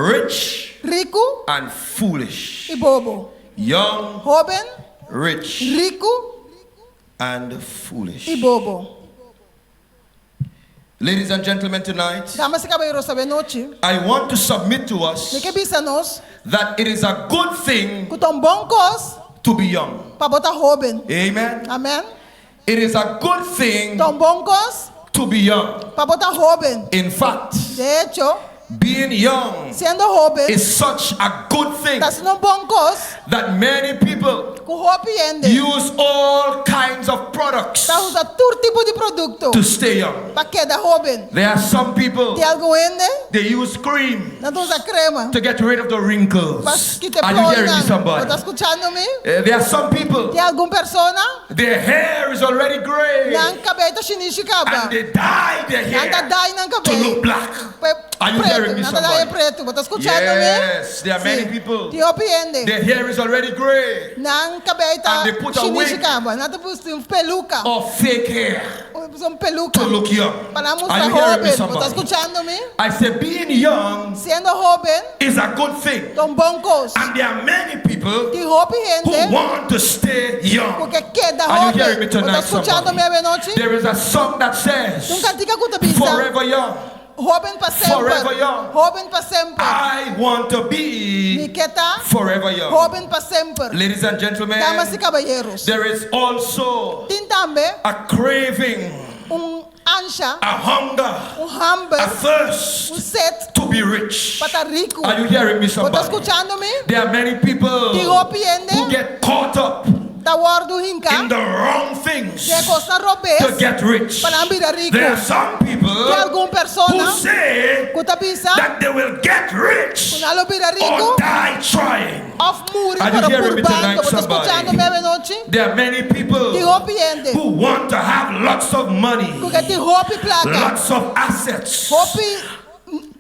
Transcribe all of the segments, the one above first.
Rich Riku and foolish. i bobo. Young, Hóben, rich, riku and foolish. i bobo. Ladies and gentlemen, tonight, Damas i kabayeronan, awe nochi. I want to submit to Mi us ke bisa nos, that it is a good thing ku ta un bon kos to be young. pa bo ta hóben. Amen. Amèn. It is a good thing Ta un bon kos to be young. pa bo ta hóben. In fact, De echo, being young siendo hóben, is such a good thing ta asina un bon kos that many people ku hopi hende use all kinds of products ta usa tur tipo di produkto to stay young. pa keda hóben. There are some people, Tin algun hende, they use cream nan ta usa krema to get rid of the pa wrinkles. kita Are you hearing me, plooinan. somebody? Bo ta skuchando mi? There are some people, Tin algun persona, their hair is already gray nan kabei ta shinishi kaba. and they dye their Nan ta hair dye nan to kabei. look black. Pe Are you hearing pretu. me, Nan ta dye somebody? pretu. Bo ta skuchando mi? Yes, there are many Si. people. Tin hopi hende. Their hair is already gray Nan kabei ta And they put a shinishi wig. kaba. Nan ta pone un peluka. or fake hair Un peluka. to look young. Pa nan Are mustra you hearing me, hóben. Bo ta somebody? skuchando mi? I say being young Siendo hóben, is a good thing. ta un bon kos. And there are many people Tin hopi who hende want to stay young. ku ke keda Are you hearing me hóben. Bo ta tonight, skuchando mi somebody? awe nochi? There is a song that Un says, kantika ku ta bisa. Forever young. Hóben pa Forever semper. young. Hóben pa semper. I want to Mi be ke ta forever young. hóben pa semper. Ladies and gentlemen, Damas i kabayeronan. there is also Tin tambe a craving, un ansha, a hunger, un hamber, a thirst un set to be rich. pa ta riku. Are you hearing me, Bo ta somebody? skuchando mi? There are many people Tin hopi hende who get caught up ta wòrdu hinká in the wrong things den kos to robes get rich. pa nan bira riku. There are some people Tin algun who persona say ku ta bisa that they will get rich ku nan lo bira riku or die trying. òf muri Are you pero hearing me purbando. tonight, Bo ta somebody? skuchando mi awe nochi? There are many people Tin hopi hende who want to have lots of money, ku ke tin hopi plaka, lots of assets, hopi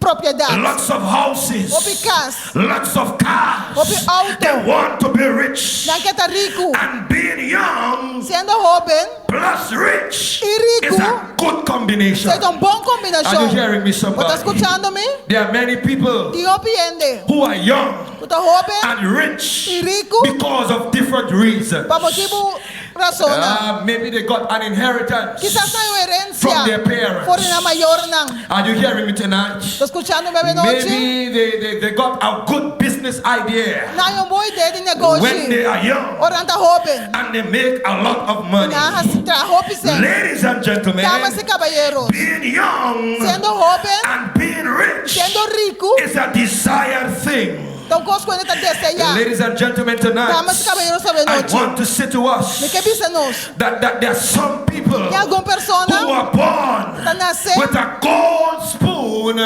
propiedat, lots of houses, hopi kas, lots of cars. Hopi outo. They want to be rich. Nan ke ta riku. And being young Siendo hóben plus rich i riku is a good combination. esei ta un bon kombinashon. Are you hearing me, Bo ta somebody? skuchando mi? There are many people Tin hopi hende who are young ku ta hóben and rich i riku because of different reasons. pa motibu rason. Maybe they got an inheritance Kisas nan haña from herensia their parents. for di nan mayornan. Are you hearing me tonight? Ta skuchando mi awe nochi? Maybe they got a good business idea Nan haña un bon idea di negoshi. when they are young Ora nan ta hóben. and they make a lot of money. Nan traha hopi sèn. Ladies and gentlemen, Damas i kabayeronan. being young Siendo hóben, and being rich siendo riku, is a desired thing. ta un kos ku hende ta deseá. Ladies and gentlemen, tonight, Damas i kabayeronan awe I nochi. want to say to us Mi ke bisa nos. that there are some people Tin algun persona who are born ta nase with a gold spoon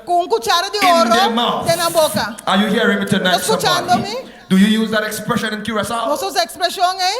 ku un kuchara di in their oro mouth. den nan boka. Are you hearing me tonight, Ta skuchando somebody? mi? Do you use that expression in Curacao? Nos ta usa e ekspreshon ei?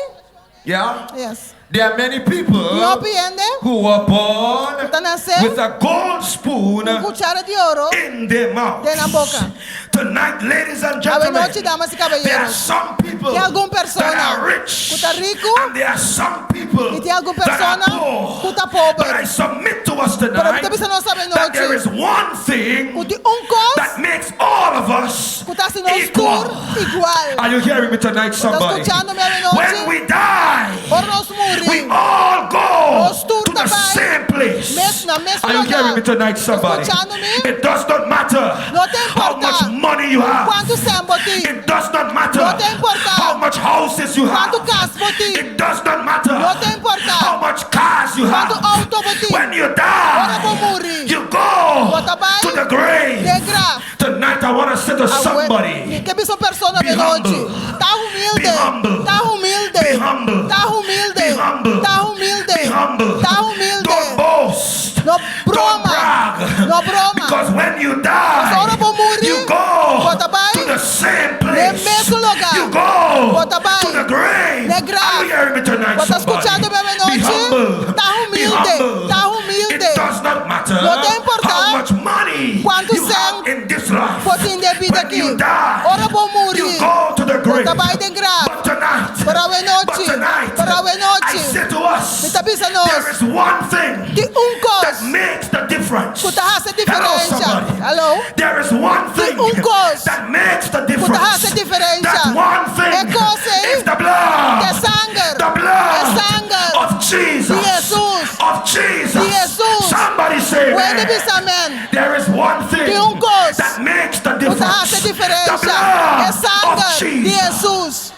Yeah? Yes. There are many people Tin hopi hende who were born ta nase with a gold spoon ku kuchara di oro in their mouth. den nan boka. Tonight, ladies and gentlemen, Awe nochi, damas i there are kabayeronan. some people Tin algun that are persona rich, ku ta riku and there are some people i tin algun that are persona poor. ku ta pober. But I submit to us Pero tonight mi ta bisa nos awe that there nochi is one thing ku tin un kos that makes all of us ku ta hasi nos equal. tur igual. Are you hearing me tonight, somebody? skuchando mi awe nochi? When we die, Ora nos muri. we all go Nos tur to the ta bai same place. mes na mes Are you hearing me lugá. tonight, somebody? Skuchando mi? It does not matter No ta how importá much money you have. kuantu sèn bo tin. It does not matter No ta importá how much houses you have. kuantu kas bo tin. It does not matter No ta importá how much cars you have. kuantu outo bo tin. When you Ora die, bo muri. you go Bo ta bai to the grave. den graf. Tonight I want to say to somebody, Mi ke bisa un persona Be awe nochi. humble. Ta humilde. Be humble. Ta humilde. Be humble. Ta humilde. Be humble. Ta humilde. Be humble. Ta humilde. Don't boast. No Don't broma. brag. No broma. Because when you die, Pasobra ora bo muri, you go bo ta bai to the same place. den mesun lugá. You go Bo ta bai to the grave. den graf. Are you hearing me tonight, Bo ta somebody? skuchando mi awe Be nochi? humble. Ta Be humilde. humble. Ta humilde. It does not matter No ta importá how much money kuantu you have sèn in this life. bo tin den bida When aki. you die, Ora bo muri, you go to the grave. bo ta bai den graf. But tonight, Pero awe but nochi, tonight, pero awe nochi, I say to us, mi ta bisa nos, there is one thing tin un that kos makes the difference. ku ta hasi Hello, diferensia. somebody. Hello? There is one thing Tin un kos. kos that makes the ku ta difference. hasi diferensia. That one thing E kos ei is the blood. ta e sanger. The blood E sanger of Jesus. di Hesus. Of Jesus. Di Hesus. Somebody say Ku hende amen. bisa amen. There is one thing Tin un kos that makes the ku ta difference. hasi The diferensia. blood E of sanger di Jesus. Hesus.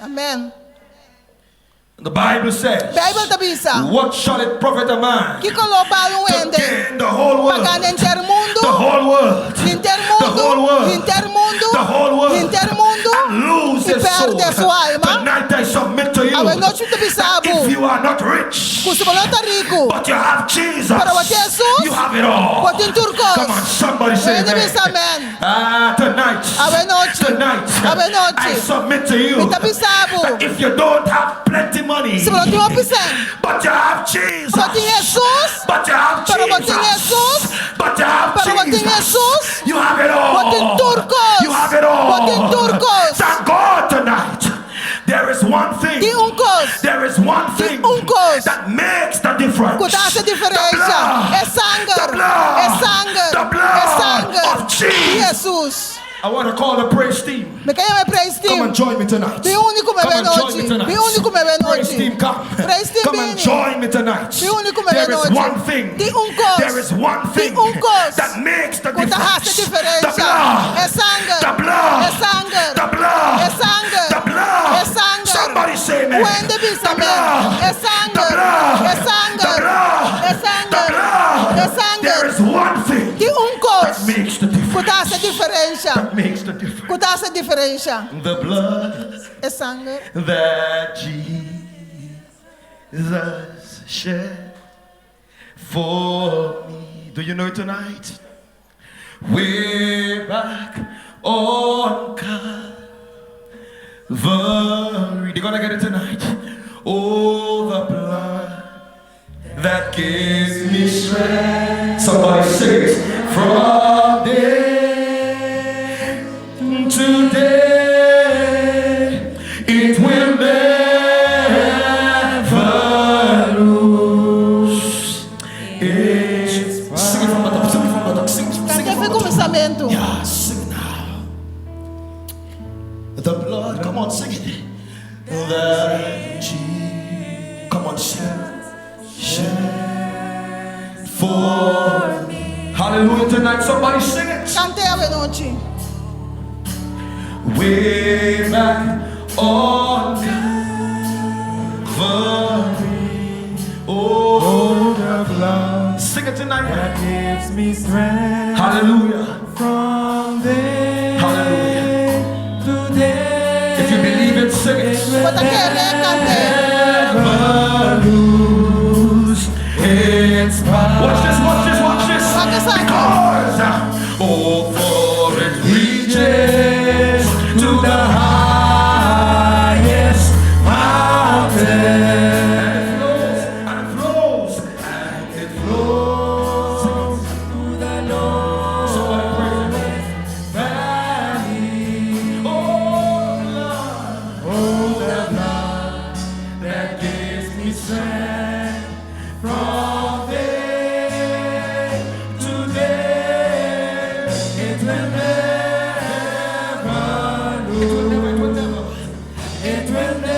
Amen. The Bible says, Beibel ta bisa, What shall it profit a man Kiko lo bal un to hende gain the whole pa world? gana henter mundu? The whole world. Henter The mundu, whole world. henter mundu, The whole world. henter mundu, And lose i his soul. pèrdè su alma. Tonight I submit to you. Awe nochi mi ta bisa that bo If you are not rich, ku si bo no ta riku, but you have Jesus, pero bo tin Hesus, you have it all. bo tin tur kos. Come on, somebody say Hende amen. bisa amen. Ah, tonight. Awe nochi. Tonight. Awe nochi. I submit to you. Mi ta bisa bo. That if you don't have plenty money, Si bo no tin hopi sèn, but you have Jesus. bo tin Hesus, But you have Pero bo tin Jesus. Hesus. But you have Pero bo tin Jesus. Hesus. You have it all. Bo tin tur kos. You have it all. Bo tin tur kos. Thank God tonight. There is one thing. Tin un kos. There is one Tin thing un kos. that makes the difference. Ku ta hasi The diferensia. blood. E sanger. The blood. E sanger. The blood E sanger of Jesus. di Hesus. I want to call the praise team. Mi ke yama e praise Come team. and join me tonight. Bin uni ku mi Come and join me anochi. tonight. Bin uni ku mi Praise anochi. team, come. Praise team, Come and bini. join me tonight. Bin uni ku mi There is anochi. one thing. Tin un kos. There is one thing Tin un kos. that makes the Ku ta difference. hasi The diferensia. blood. E sanger. The blood. E sanger. The blood. E sanger. The blood. E sanger. Somebody say amen. Ku hende bisa The amen. blood. E sanger. The blood. E sanger. The blood. E sanger. The blood. E sanger. There is one thing Tin un that kos makes the ku difference. ta hasi diferensia. That makes the difference. Ku ta hasi diferensia. The blood E sanger. that Jesus shed for me. Do you know it tonight? Way back on Calvary. They're gonna get it tonight. Oh, the blood that gives me strength. Somebody sing it. From day to day, it will never lose its power. Sing it from the top, sing it from the top, sing, sing Kant'é it for from the top. kuminsamentu. Yeah, sing it now. The blood, come on, sing it. That Jesus, come on, sing it. Shed for me. Hallelujah tonight. Somebody sing it. Kant'é awe nochi. Way back on Calvary. Oh, The blood sing it tonight. that gives me strength Hallelujah. from day Hallelujah. to day. If you believe it, sing it. Bo ta kere, kant'é. Never lose its power. Watch this, watch this, watch this. Wak esaki. Because, oh, for it reaches to the highest mountain. And it flows, and it flows, and it flows To the lowest Somebody praise him. valley. Oh, blood Oh, the blood that gives me strength from day to day. It will never It will never, it will lose. never. It will never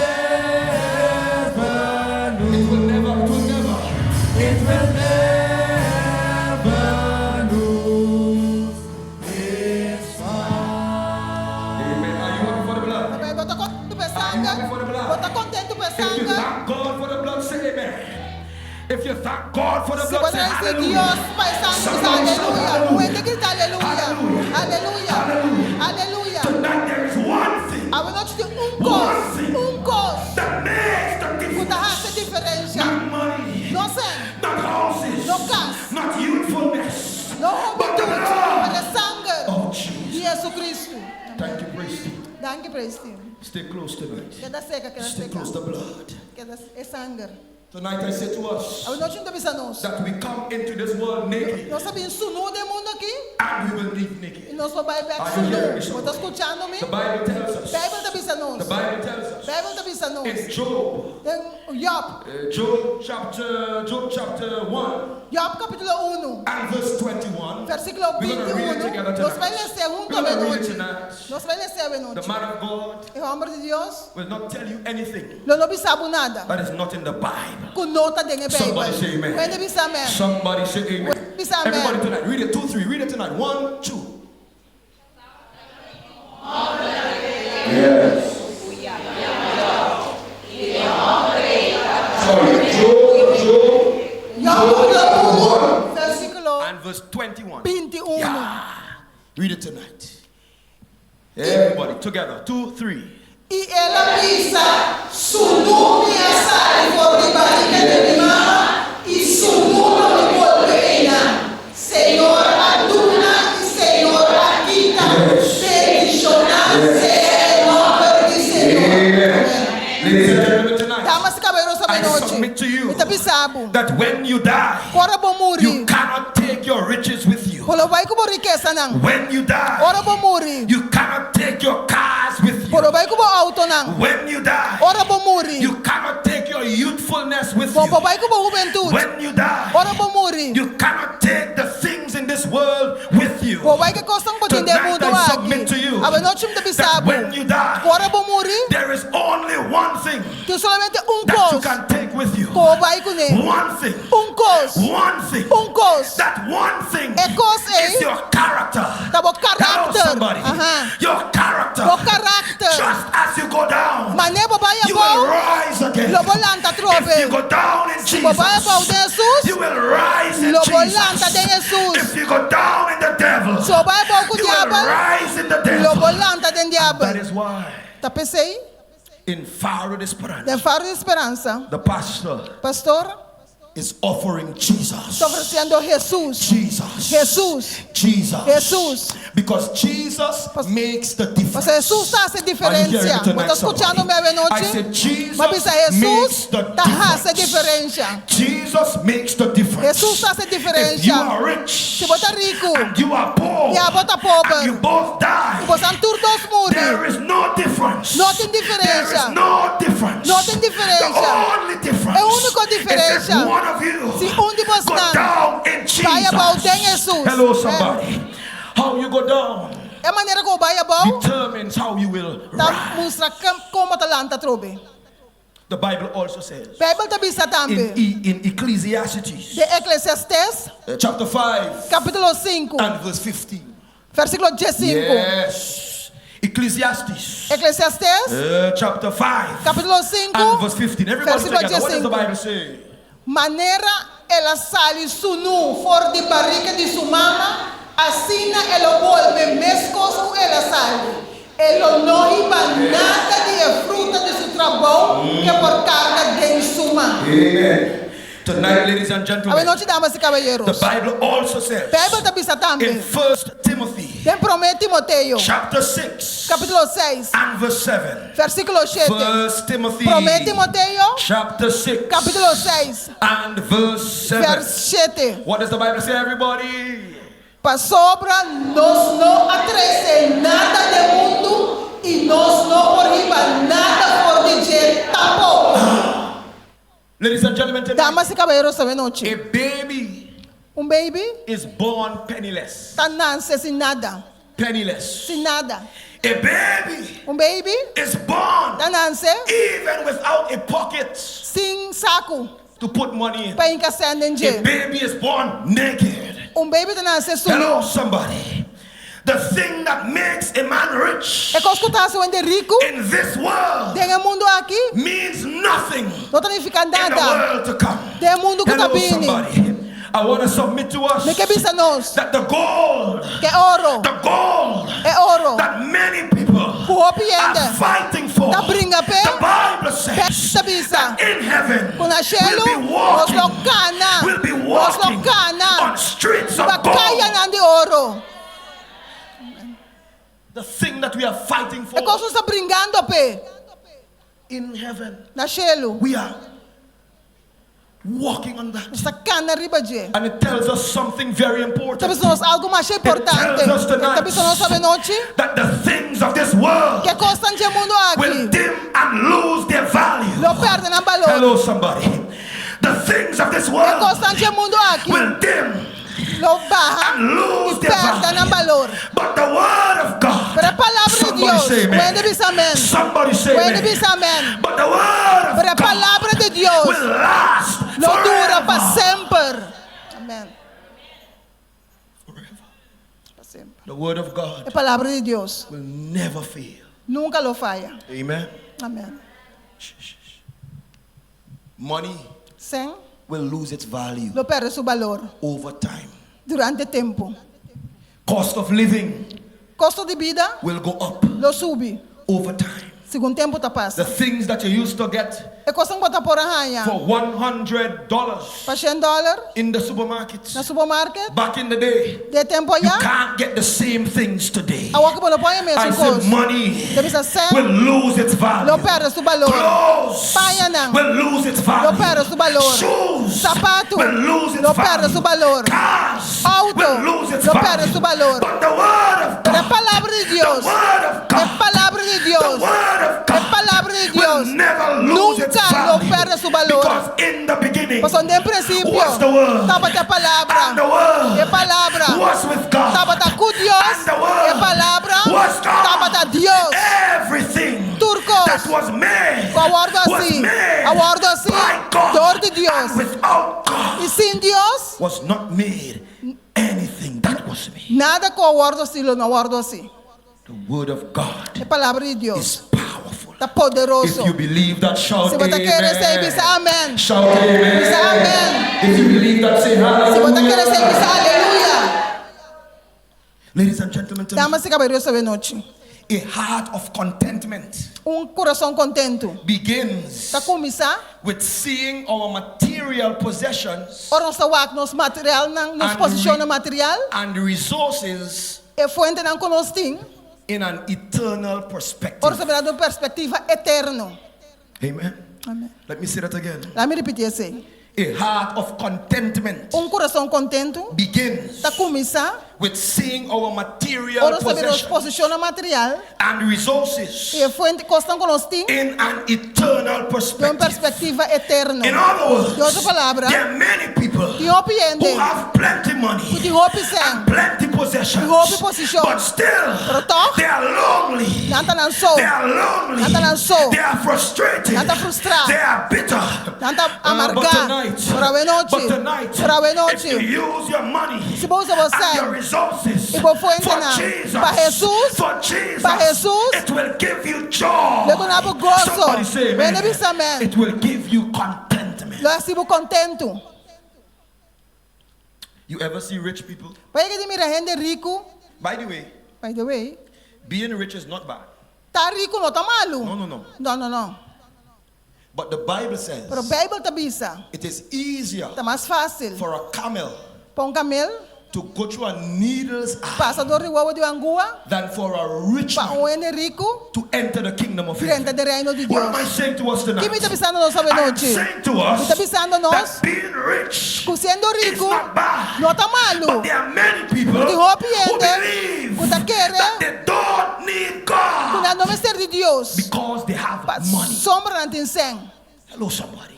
It will lose. never, it will never. It will never lose its power. Amen. Are you happy for the blood? Bo ta kontentu pa e sanger? Bo ta kontentu pa e If you sanger? thank God for the blood, say amen. If you thank God for the Si blood, bo say ta gradisí hallelujah. Dios pa e sanger, bisa aleluya. Un hende grita aleluya. Aleluya. Aleluya. Tonight there is one thing Awe nochi tin un kos, un kos that makes the ku ta difference. hasi diferensia. Not money, No sèn, not houses, no kas, not youthfulness, no but the hubentut, blood pero e sanger of Jesus. di Jesucristo. Thank you, praise team. Danki, praise team. Stay close tonight. Keda serka, keda Stay serka. close to the blood. Keda e sanger. Tonight I say to us Awe nochi mi ta bisa nos. that we come into this world naked Nos a bin sunú den mundu aki and we will leave naked. i nos lo bai bèk Are you hearing me, sunú. Bo ta somebody? skuchando mi? The Bible tells us. Beibel ta bisa nos. The Bible tells us. Beibel ta bisa nos. In Job, Den Job. Job chapter, Job chapter 1 Job kapítulo 1. and verse 21. Versíkulo We're going to read it 21. together Nos ta bai tonight. les'é huntu We're going to read it anochi. tonight. Nos ta bai les'é The anochi. man of God E hòmber di Dios will not tell you anything lo no bisa bo nada. that is not in the Bible. Ku no ta den e Beibel. Somebody say amen. Un hende bisa amèn. Somebody say amen. Bisa amen. Everybody tonight, read it. 2, 3. Read it tonight. 1, 2. Yes. Sorry, Job, Job, Job kapítulo 1, versíkulo and verse 21. 21. Yeah. Read it tonight. Everybody together. 2, 3. I el a bisa, Sunú mi a sali for di barika di mi mama, i sunú lo mi bolbe einan. Señor a duna i Señor a kita, bendishoná sea e nòmber di Señor. Amen. Ladies and gentlemen, tonight, Damas i kabayeros I anochi, submit to you mi ta bisa bo, that when you die, ora bo muri, you cannot take your riches with you. bo lo bai ku bo rikesanan. When you die, Ora bo muri, you cannot take your cars with bo lo you. bai ku bo outonan. When you die, Ora bo muri, you cannot take your youthfulness with bo you. por bai ku bo hubentut. When you die, Ora bo muri, you cannot take the things in this world with you. bo bai ku e kosnan ku tin den Tonight mundu I submit aki. to you Awe nochi mi ta bisa that bo, when you die, ora bo muri, there is only one thing tin solamente un that you kos can take with you. ku bo bai kuné. One thing. Un kos. One thing. Un kos. That one thing E kos ei is your character. ta bo Hello, karakter. somebody. Aha. Your character. Bo karakter. Just as you go down, Manera bo bai you will abou, rise again. lo bo lanta If you trobe. go down in Si bo bai abou Jesus, den Hesus, you will rise in lo bo lanta Jesus. den Hesus. If you go down in the devil, Si bo bai abou ku you will diabel, rise in the lo bo devil. lanta den That diabel. is why Ta p'esei, in Faro de Esperanza, den Faro di Speransa, the pastor pastor is offering Jesus. ta ofresiendo Hesus. Jesus. Hesus. Jesus. Hesus. Because Jesus makes the difference. Pasobra Hesus ta hasi Are you hearing me diferensia. Bo tonight, ta skuchando somebody? mi awe I nochi? said Jesus M'a bisa makes Hesus the ta hasi difference. diferensia. Jesus makes the difference. Hesus ta hasi If you diferensia. are rich Si bo ta riku and you are poor i abo ta pober, and you both die, boso tur dos muri, there is no difference. No tin There is diferensia. no difference. No tin diferensia. The only difference E úniko is if diferensia one of you si un di go bosnan down in Jesus. bai abou den Hesus. Hello, somebody. How you go down E manera ku bo bai abou determines how you will ta rise. mustra kon bo ta lanta atrobe. The Bible also says Beibel ta bisa in, tambe E- in Ecclesiastes den Eklesiastes chapter 5 kapítulo 5 and verse 15. versíkulo 15. Yes. Ecclesiastes Eklesiastes chapter 5 kapítulo and 5 verse 15. Everybody versíkulo together. What does the 15. Bible say? Manera el a sali sunú for di barika di su mama, asina e lo bolbe meskos ku el a sali. E lo no hiba nada di e fruta di su trabou ku e por karga den su man. Amen. Tonight, ladies and gentlemen, Awenochi, damas i the kabayeros. Bible also says Beibel ta bisa in tambe 1 Timothy den Promé Timoteo, chapter 6 kapítulo 6, and verse 7. versíkulo 7. 1 Timothy Promé Timoteo, chapter 6 kapítulo 6, and verse 7. vers 7. What does the Bible say, everybody? Pasobra nos no a trese nada den mundu i nos no por hiba nada for di dje tampoko. Ladies and gentlemen, tonight, Damas i kabayeros, awenochi. a baby Un baby is born penniless. ta nanse sin nada, Penniless. sin nada. A baby Un baby is born ta nanse even without a pocket sin saku to put money in. pa hinka sèn den A dje. baby is born naked. Un baby ta nanse sunú. Hello, somebody. The thing that makes a man rich E kos ku ta hasi un hende riku in this world den e mundu aki means nothing no ta nifiká in the nada world to come. den e mundu ku ta Hello, bini. somebody. I want to submit to us Mi ke bisa nos that the gold, ku e oro, the gold e oro that many people ku hopi are hende fighting for, ta bringa p'e, the Bible says ta bisa that in heaven ku na shelu we'll be nos walking, lo kana, we'll be nos lo walking kana on streets of riba gold. kayanan di oro. The thing that we are fighting for E kos nos ta bringando p'e in heaven, na shelu, we are walking on that. nos ta kana riba dje. And it tells us something very Ta important. bisa nos algu masha It importante. tells us Ta bisa nos tonight awenochi that the things of this world ku e kosnan dje mundu will aki dim and and lose their value. Lo pèrdè nan balor. Hello somebody. The things of this E world kosnan dje mundu aki will dim lo baha and lose i their pèrdè nan value. balor. But the word of God. Pero e palabra di Somebody Dios, say amen. Wende bisa amen. Somebody say Wende amen. bisa amen. But the word of Pero e God palabra di Dios will last lo dura pa forever. semper. Amen. Forever. Pa semper. The word of God E palabra di Dios will never fail. nunka lo faya. Amen. Amen. Money Sèn will lose its value lo pèrdè su balor over time. durante tempu. Cost of living Kosto di bida will go up lo subi over time. segun tempu ta The pasa. things that you used to get E kosnan ku bo ta por a haña for $100 pa shen dòler in the supermarket na supermarket back in the day, den e tempu you ayá, can't get the same things today. awor ku bo no por haña I mesun said kos. money Ta bisa sèn will lose its value. lo pèrdè su balor. Clothes Pañanan will lose its lo value. pèrdè su balor. Shoes Sapatu will lose its lo pèrdè value. su balor. Cars Auto will lose its lo pèrdè value. su balor. But the word of Pero e God, palabra di the Dios, word of e God, palabra di the Dios, word of e God palabra di will Dios never lose its nunka lo value. pèrdè su balor. Because in the beginning Pasobra den prinsipio was the word, tabata e palabra, and the word e palabra was with God, tabata ku Dios, and the word e palabra was God. tabata Dios. Everything Tur kos that was made ku a wòrdu was hasí, made a wòrdu hasí by God, dor di Dios. And without God I sin Dios, was not made anything that was made. nada ku a wòrdu hasí lo no a wòrdu hasí. The word of God E palabra di Dios is powerful. ta poderoso. If you believe that, shout Si bo ta kere esei, amen. bisa amen. Shout amen. Bisa amen. If you believe that, say Si bo ta kere esei, hallelujah. bisa aleluya. Ladies and gentlemen, tonight, Damas i kabayeros awe nochi. a heart of contentment Un kurason kontentu begins ta kuminsá with seeing our material possessions ora nos ta wak nos materialnan, nos and posishonnan material, and resources e fuentenan ku nos tin, in an eternal ora nos perspective. ta mira den un perspektiva eterno. Amen. Amen. Let me say that again. Laat mi ripití esei. A heart of contentment Un kurason kontentu begins ta kuminsá with seeing our material ora nos ta mira nos possessions posishonnan material and resources i e fuente kosnan ku nos tin in an eternal den un perspective. perspektiva eterno. In other words, Den otro palabra, there are many people tin hopi hende who have plenty ku money tin hopi sèn, and plenty possessions, tin hopi posishon, but still pero tòg they are lonely. nan ta nan so, They are lonely. nan ta nan so, They are frustrated. nan ta frustrá, They are bitter. nan ta But amargá. tonight, Pero awe but nochi, tonight, pero awe if nochi, you use your money si bo usa bo and your sèn resources i bo for fuentenan Jesus, pa Hesus, for Jesus, pa Hesus, it will give you joy. lo duna bo goso. Somebody say amen. Wende bisa amen. It will give you contentment. Lo hasi bo kontentu. You ever see rich people? Bo a yega di mira hende riku? By the way, By the way, being rich is not bad. ta riku no ta malu. No, no, no. No, no, no. But the Bible says Pero Beibel ta bisa, it is easier ta mas fásil for a camel pa un kamel to go through a needle's eye pasa dor di wowo di un angua than for a rich pa man un hende riku to enter the kingdom of drenta heaven. den reino di What am I Dios. saying to us tonight? Ki mi ta bisando nos I am awenochi? saying to us Mi ta bisando nos that being rich ku siendo is riku not bad. no ta malu. But there are many people Pero tin hopi who hende believe ku ta kere that they don't need ku God nan no mester di Dios because they have money. pasobra nan tin sèn. Hello, somebody.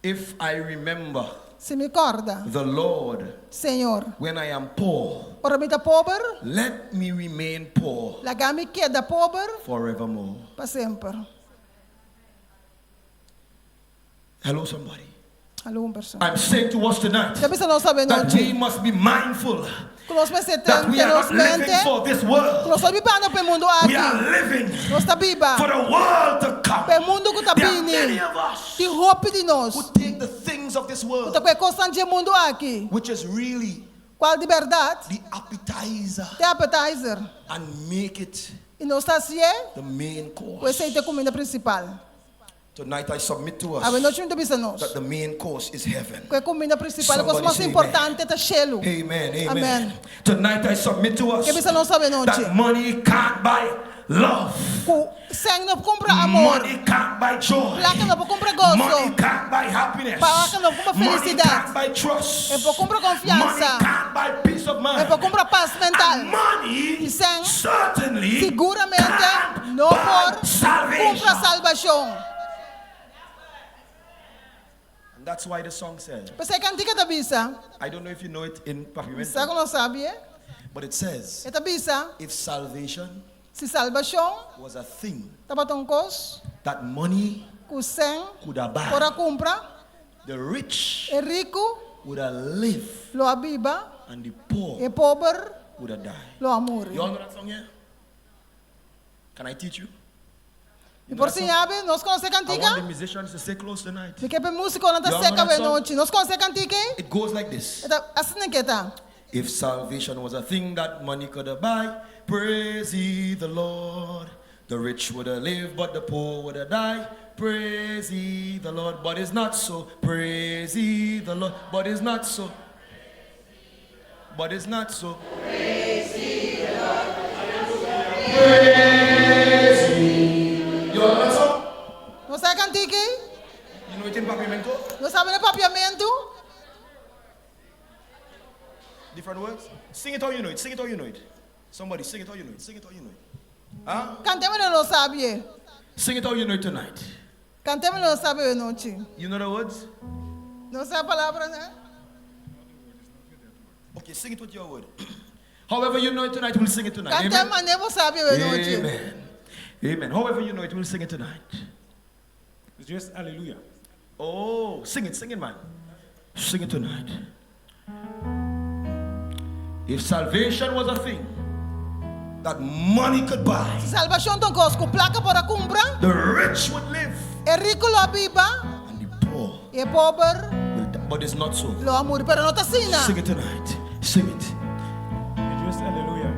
If I remember Si mi kòrda, the Lord Señor, when I am poor, ora mi ta pober, let me remain poor laga mi keda pober forevermore. pa semper. Hello, somebody. Algun persona. I'm saying to us tonight Ta bisa nos awe that we nochi must be mindful ku nos mester that ten we are nos not living mente for this ku world. nos no ta bibando pa e mundu We aki. are living Nos ta biba for the world to come. pa e mundu ku ta There are bini. many of us Tin hopi di nos who take the things of this ku world, ta ku e kosnan dje mundu aki, which is really kual di bèrdat the appetizer, ta e appetizer, and make it i nos ta hasié the main ku course. esei ta e kuminda prinsipal. Tonight I submit to us Awenochi mi ta bisa nos that the main course is heaven. ku e kuminda prinsipal, e kos Somebody mas say amen. importante ta shelu. Amen, amen. Amen. Tonight I submit to us Ke bisa nos awenochi that money can't buy love. ku sèn no por kumpra amor, Money can't buy joy. plaka no por kumpra goso, Money can't buy happiness. plaka no por kumpra Money felisidat, can't buy trust. e por kumpra Money konfiansa, can't buy peace of e mind. por kumpra pas And mental. money I sèn certainly siguramente can't no No buy por kumpra salvation. salbashon. And that's why the song says, P'esei e kantika ta bisa. I don't know if you know it in Sa Papiamento, ku no sabi, but it says, e ta bisa, if salvation si salbashon was a thing tabata un kos that money ku sèn could have por a buy, kumpra, the rich e riku would have lived lo a biba, and the poor e pober would have died. lo a muri. You all know that song here? Can I teach you? Mi por siña bo, nos konosé I want the kantika? musicians to stay close tonight. Mi ke pa e músikonan ta You all serka know that awe song? nochi. Nos konosé kantika? It goes like this. E ta asina ku e ta. If salvation was a thing that money could have buy, praise ye the Lord. The rich would have lived, but the poor would have died. Praise ye the Lord, but it's not so. Praise ye the Lord, but it's not so. But it's not so. Praise ye the Lord. Praise ye. You all know that song? Nos sa e kantika? You know it in Papiamento? Nos sabi na papiamento? Different words? Sing it how you know it. Sing it how you know it. Somebody sing it how you know it. Sing it how you know it. Huh? Kant'é manera nos sabi. Sing it how you know it tonight. Kant'é manera nos sabi awe nochi. You know the words? Nos sa e palabranan? Okay, sing it with your word. However you know it tonight, we'll sing it tonight. Kant'é Amen. manera bo sabi awe nochi. Amen. Amen. However you know it, we'll sing it tonight. It's just hallelujah. Oh, sing it, sing it, man. Sing it tonight. If salvation was a thing that money could buy, Si salbashon ta un kos ku plaka por a kumpra, the rich would live e riku lo a biba and the poor i e pober will die. But it's not so. lo a muri. Pero no ta asina. Sing it tonight. Sing it. It's just hallelujah.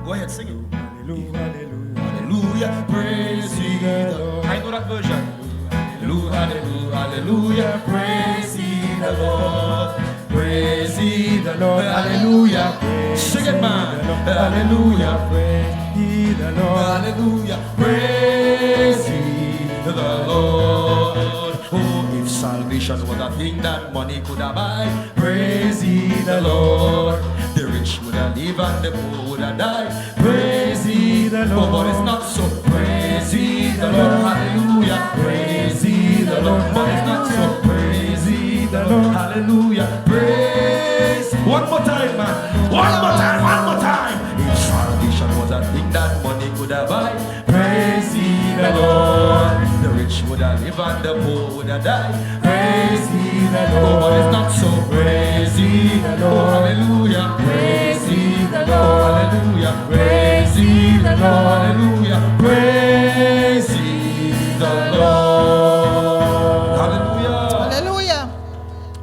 Go ahead, sing it. Hallelujah, hallelujah. Hallelujah, praise ye the Lord. I know that version. Hallelujah, hallelujah, hallelujah, praise ye the Lord. Praise ye the Lord, hallelujah. Sing it, man. Hallelujah, Praise ye the Lord. hallelujah, praise ye the Lord. Oh, if salvation was a thing that money could have buy, praise ye the Lord. The rich would have lived and the poor would have died. Praise ye the Lord. Oh, but it's not so. Praise ye the Lord. Hallelujah. Praise ye the Lord. But it's not so. Praise ye the Lord. Hallelujah. Praise. One more time, man. One more time. One more time. If salvation was a thing that money could have buy, praise ye the Lord. The rich would have lived and the poor would have died. Praise ye the Lord. Oh, but it's not so. Praise ye the Lord. Oh, hallelujah. Praise ye the Lord. Oh, hallelujah. Praise ye the Lord. Hallelujah. Praise ye the Lord. Hallelujah. Aleluya.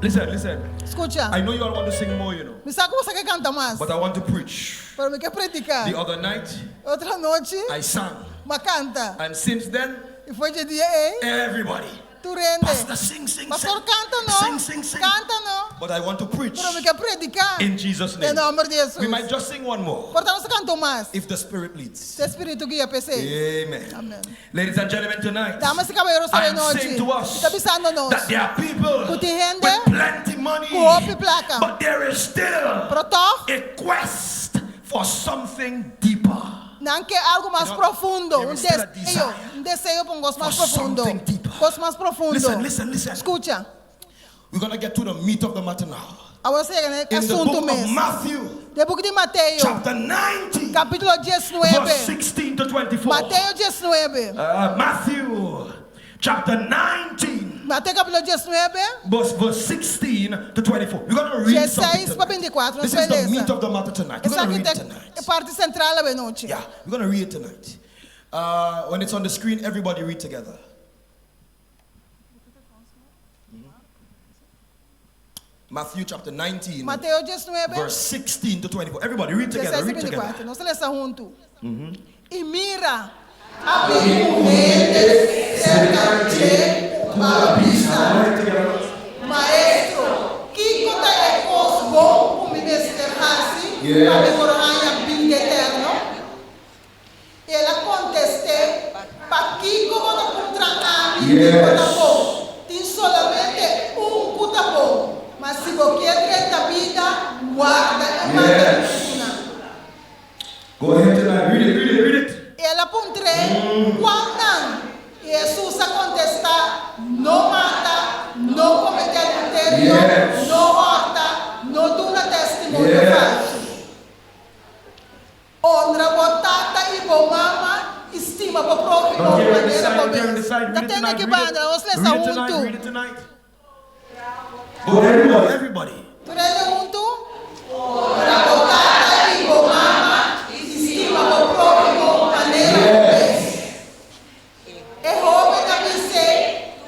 Listen, listen. Skucha. I know you all want to sing more, you know, Mi sa ku boso ke kanta mas. but I want to preach. Pero mi ke prediká. The other night, Otro anochi, I sang. m'a kanta. And since then, I for di e dia ei, everybody, tur hende. Pastor, sing, sing, Pastor, sing. kanta no. Sing, sing, sing. Kanta no. But I want to preach Pero mi ke prediká. in Jesus' name. Den nòmber di Hesus. We might just sing one more Por ta nos kanta un mas. if the Spirit leads. Si Spiritu guia p'esei. Amen. Amen. Ladies and gentlemen, tonight, Damas i kabayeronan I awe am nochi. saying to us Mi ta bisando nos. that there are people Ku tin hende with plenty money, ku hopi plaka. but there is still Pero tòg, a quest for something deeper. Nan ke algu mas You know, profundo, there un is still a deseo, desire un deseo pa un kos mas for profundo. something deeper. Kos mas profundo. Listen, listen, listen. Skucha. We're going to get to the meat of the matter now. Awor nos ta yega na e In the asuntu book of mes. Matthew, Den buki di Mateo, chapter 19, kapítulo verse 19. 16 to 24. Mateo 19. Matthew, chapter 19, Mateo kapítulo 19, verse, verse 16 to 24. We're going to read something 16 pa tonight. 24. This Nos is the bai meat lesa. of the matter tonight. We're going to Esaki read ta it tonight. e parti sentral awe nochi. Yeah, we're going to read it tonight. When it's on the screen, everybody read together. Matthew chapter 19, Mateo 19, verse 16 to 24. Everybody read together, 16 read 24. together. Nos ta lesa huntu. I mira, a bin un hende serka dje ku a bisa, Maestro, kiko ta e kos bon ku mi mester hasi pa mi por haña bida eterno? I el a kontest'é, Pakiko bo ta puntra ami kiko ta bon? Tin solamente un ku ta bon. Ma si bo kier drenta bida, warda e mandamentunan. Go ahead tonight. Read it, read it, read it. I el a puntr'é, Kualnan? I Hesus a kontestá, No mata, no kometé adulterio, no hòrta, no duna testimonio falsu. Honra bo tata i bo mama i stima bo próhimo manera bo mes. Ta tende ki banda, nos lesa huntu. Tur hende huntu? Honra bo tata i bo mama i stima bo próhimo manera bo mes. E hóben a bis'é,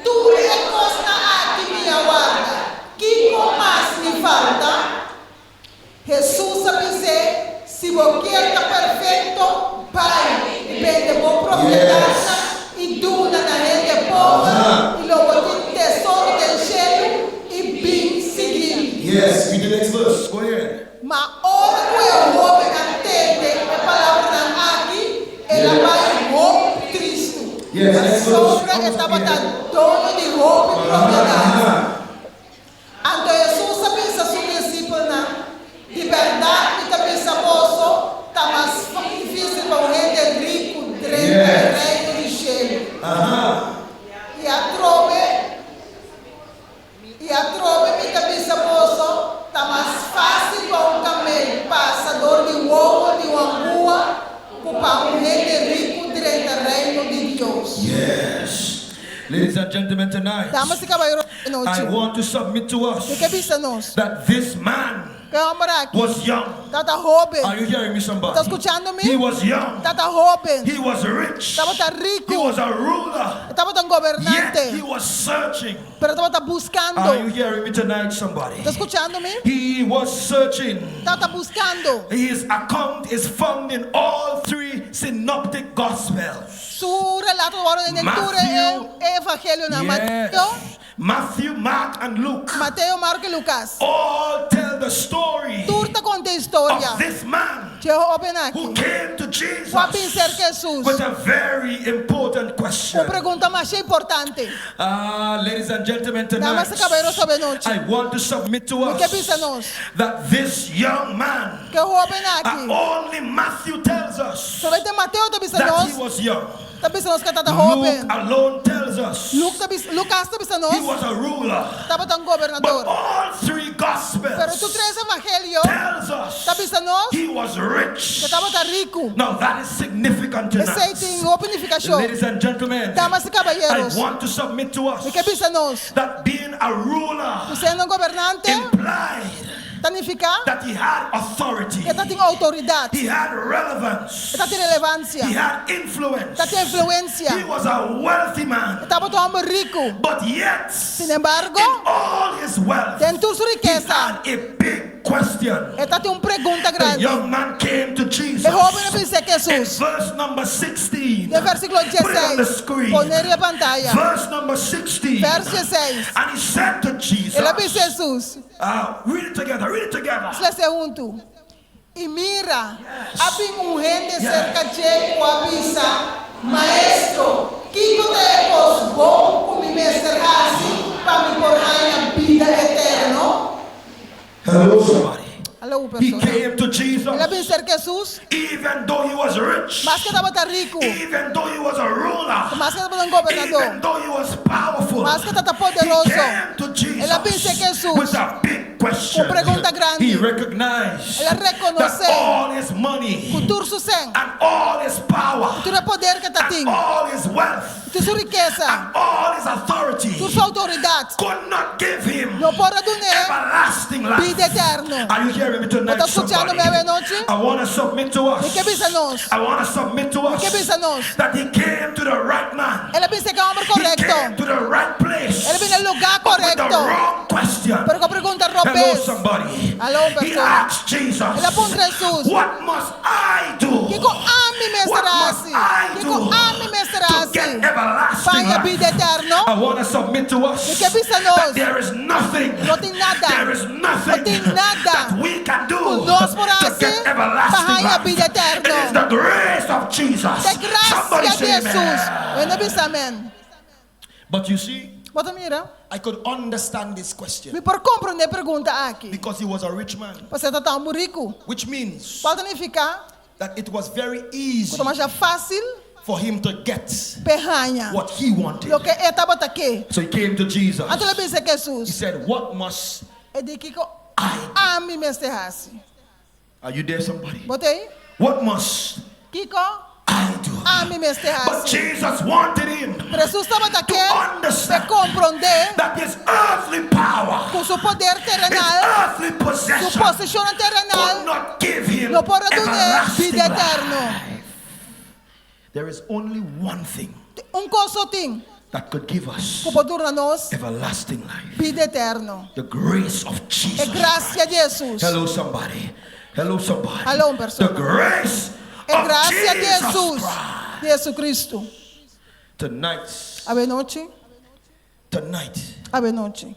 Tur e kosnan aki mi a warda, kiko mas mi falta? Hesus a bis'é, Si bo kier ta perfekto, bai i bende bo propiedatnan i duna na hende pober, i lo bo tin tesoro den shelu, i bin sigui mi. Ma ora ku e hóben a tende e palabranan aki, el a bai hopi tristu, pasobra e tabata doño di hopi propiedat. Anto Hesus a bisa su disipelnan, Di bèrdat mi ta bisa boso, ta mas difísil pa un hende riku drenta e Reino di shelu. I atrobe, i atrobe mi ta bisa boso, ta mas fásil pa un kamel pasa dor di wowo di un angua ku pa un hende riku drenta Reino di Dios. Ladies and gentlemen, tonight, Damas i kabayeros e I nochi, want to submit to us mi ke bisa nos that this man ku e hòmber aki was young. tabata hóben. Are you hearing me, Bo ta somebody? skuchando mi? He was young. Tabata hóben. He was rich. Tabata He riku. was a ruler. E tabata un Yet gobernante. he was searching. Pero e tabata Are you buskando. hearing me tonight, somebody? Bo ta skuchando mi? He was searching. Tabata buskando. His account is found in all three synoptic gospels. Su relato ta wòrdu den tur e evangelionan, Mateo, Matthew, Mark and Luke. Mateo, Marko i Lukas. All tell the story Tur ta konta e historia of this man dje hóben who aki came to Jesus ku a bin serka Hesus with a very important question. ku un pregunta masha importante. Ah, ladies and gentlemen, tonight Damas i kabayeros awe nochi, I want to submit to mi ke us bisa nos that this young man, ku e hóben aki, only Matthew tells us solamente Mateo ta bisa that he nos, was young. ta bisa nos ku e tabata Luke hóben. alone tells us Luke ta bisa, Lukas ta bisa he nos was a ruler. tabata un But gobernador. all three Pero gospels tur tres evangelio tells us ta bisa nos he was rich. ku tabata riku. Now that is significant Esei tonight. tin hopi nifikashon. Ladies and gentlemen, Damas i I kabayeros, want to submit to us mi ke bisa nos that being a ruler ku siendo un gobernante implied ta nifiká that he had authority, ku e ta tin outoridat, he had relevance, e ta tin relevansia, he had influence, ta tin influensia. he was a wealthy man. E tabata un hòmber riku. But yet, Sinembargo, in all his wealth, den tur su he rikesa, had a big question. e ta tin un pregunta The grandi. young man came to Jesus. E hóben a bisa In Hesus verse number 16. den versíkulo Put it on the dieseis, screen. pone riba pantaya, Verse number 16. Verso dieseis. And he said to Jesus, El a bisa Hesus, Uh, read it together, read it together. Nos lesa huntu. I mira, a bin un hende serka dje ku a bisa, Maestro, kiko ta e kos bon ku mi mester hasi pa mi por haña bida eterno? Hello, somebody. Aló, He persona. came to Jesus. El a bin serka Hesus, Even though he was rich, maske e tabata riku, even though he was a ruler, maske e tabata un gobernador, even though he was powerful, maske e tabata he poderoso, came to Jesus El a bin serka Hesus with a big question. ku pregunta grandi. He recognized El a rekonosé that all his money ku tur su sen, and all his power tur e poder ku e ta and tin, all his wealth tur su rikesa, and all his authority tur su outoridat, could not give him no por a dun'é everlasting life. bida eterno. Are you hearing me tonight, Bo ta skuchando mi somebody? awe nochi? I want to submit to us. Mi ke bisa nos. I want to submit to Mi us ke bisa nos. that he came to the right man. El a bin serka e hòmber He came korekto. to the right place. El a bin na lugá But with the korekto. wrong question. Pero ku pregunta Hello, robes. somebody. Aló, un He persona. asked Jesus, El a puntra Hesus. What must I do? Kiko ami mester What must hasi? I Kiko do ami mester to hasi? get everlasting Pa haña life? bida eterno? I want to submit to us Mi ke bisa nos. that there is nothing, No tin nada. there is nothing No tin nada. that we can do Ku nos por to hasi get pa everlasting haña life. bida eterno. It is the grace of Jesus. Ta Somebody grasia say di amen. Hesus. Wende bisa amen. But you see, Bo ta mira? I could understand this question Mi por komprondé e pregunta aki. because he was a rich man, Pasobra e tabata un hòmber riku. which means Kual ta nifiká that it was very ku easy ta masha fásil. For him to get P'e haña what he wanted. loke e tabata ke. So he came to Jesus. Anto el a bisa He Hesus. said, What must E di kiko I do? ami mester hasi? Are you there, somebody? Bo ta ei? What must Kiko I do? ami mester But hasi? Jesus wanted him Pero Hesus tabata to ke p'e understand komprondé that his earthly power, ku su poder his terenal, earthly su possession, poseshonnan could terenal not give him no por a dun'é everlasting bida eterno. life. There is only one thing Un kos so tin that could give us ku por duna nos everlasting life. bida eterno. The grace of E Jesus. grasia di Hesus. Hello, somebody. Hello, somebody. Aló, un persona. The grace E of grasia di Jesus Hesus, Christ. di Jesucristo. Tonight, Awenochi, tonight, awenochi.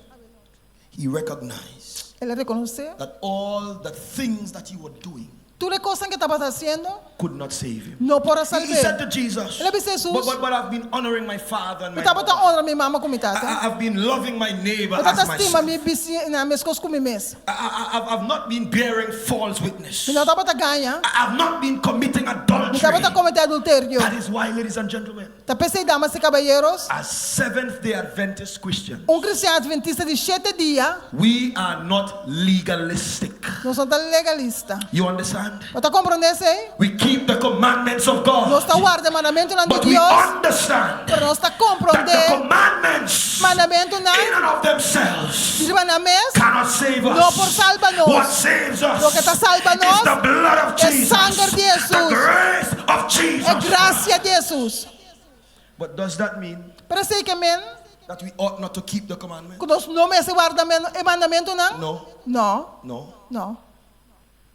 he recognized El a rekonosé that all the things that he was doing tur e kosnan ku e tabata hasiendo could not save him. no por a He, he said salb'é. to Jesus, El a bisa Jesus, but, but I've been honoring my father and Mi my tabata mother. honra mi mama ku mi tata. I, have been loving my neighbor Mi tabata as stima myself. mi bisiña meskos ku mi mes. I, have I've not been bearing false witness. Mi no tabata gaña. I, have not been committing Mi adultery. tabata kometé adulterio. That is why, ladies and gentlemen, Ta p'esei, damas i kabayeros, as Seventh day Adventist Christians, un kristian adventista di shete dia, we are not legalistic. nos no ta legalista. You understand? Bo ta komprondé esei? We keep the commandments of Nos God. ta warda e mandamentunan di But we Dios, understand pero nos ta that the komprondé commandments mandamentunan in and of themselves riba nan mes cannot save us. no por salba nos. What saves us Loke ta salba is nos the blood of e Jesus, sanger di the Jesus, grace of e Jesus. grasia di Jesus. But does that mean Pero esei ke men that we ought not to keep the commandment? ku nos no mester warda e mandamentunan? No, No, no. no.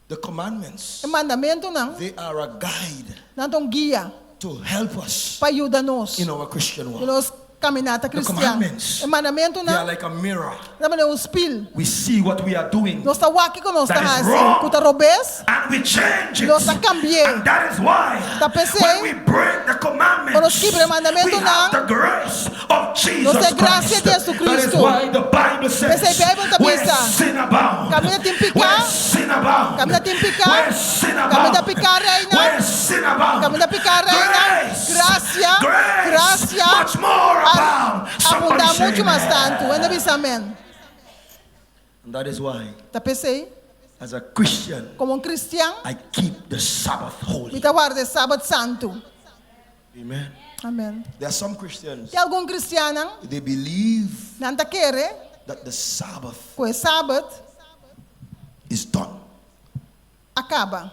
The commandments, E mandamentunan they are a guide nan ta un guia to help us pa yuda nos in our Christian den walk. nos caminata The cristian. commandments, E mandamentunan they are like a mirror. ta manera un spil. We see what we are doing. Nos ta wak kiko nos ta That is hasi, wrong. ku ta robes. And we change it. Nos ta cambi'é. And that is why Ta p'esei, when we break the commandments, ora nos kibra e mandamentunan, we have the grace of Jesus nos tin grasia Christ. di Jesucristo. That is why the Bible says, P'esei Bijbel ta where bisa, sin abound, Kaminda tin piká, where sin abound, kaminda tin piká, where sin abound, kaminda piká reina, where sin abound, kaminda piká reina, grace, grasia, grace, grasia, much more abound. Somebody abundá say muchu mas amen. tantu. Hende bisa amèn. And that is why, Ta p'esei, as a Christian, komo un kristian, I keep the Sabbath holy. mi ta warda e Sabat santu. Amen. Amèn. There are some Christians, Tin algun kristiannan, they believe nan ta kere that the Sabbath ku e Sabat is done. a kaba.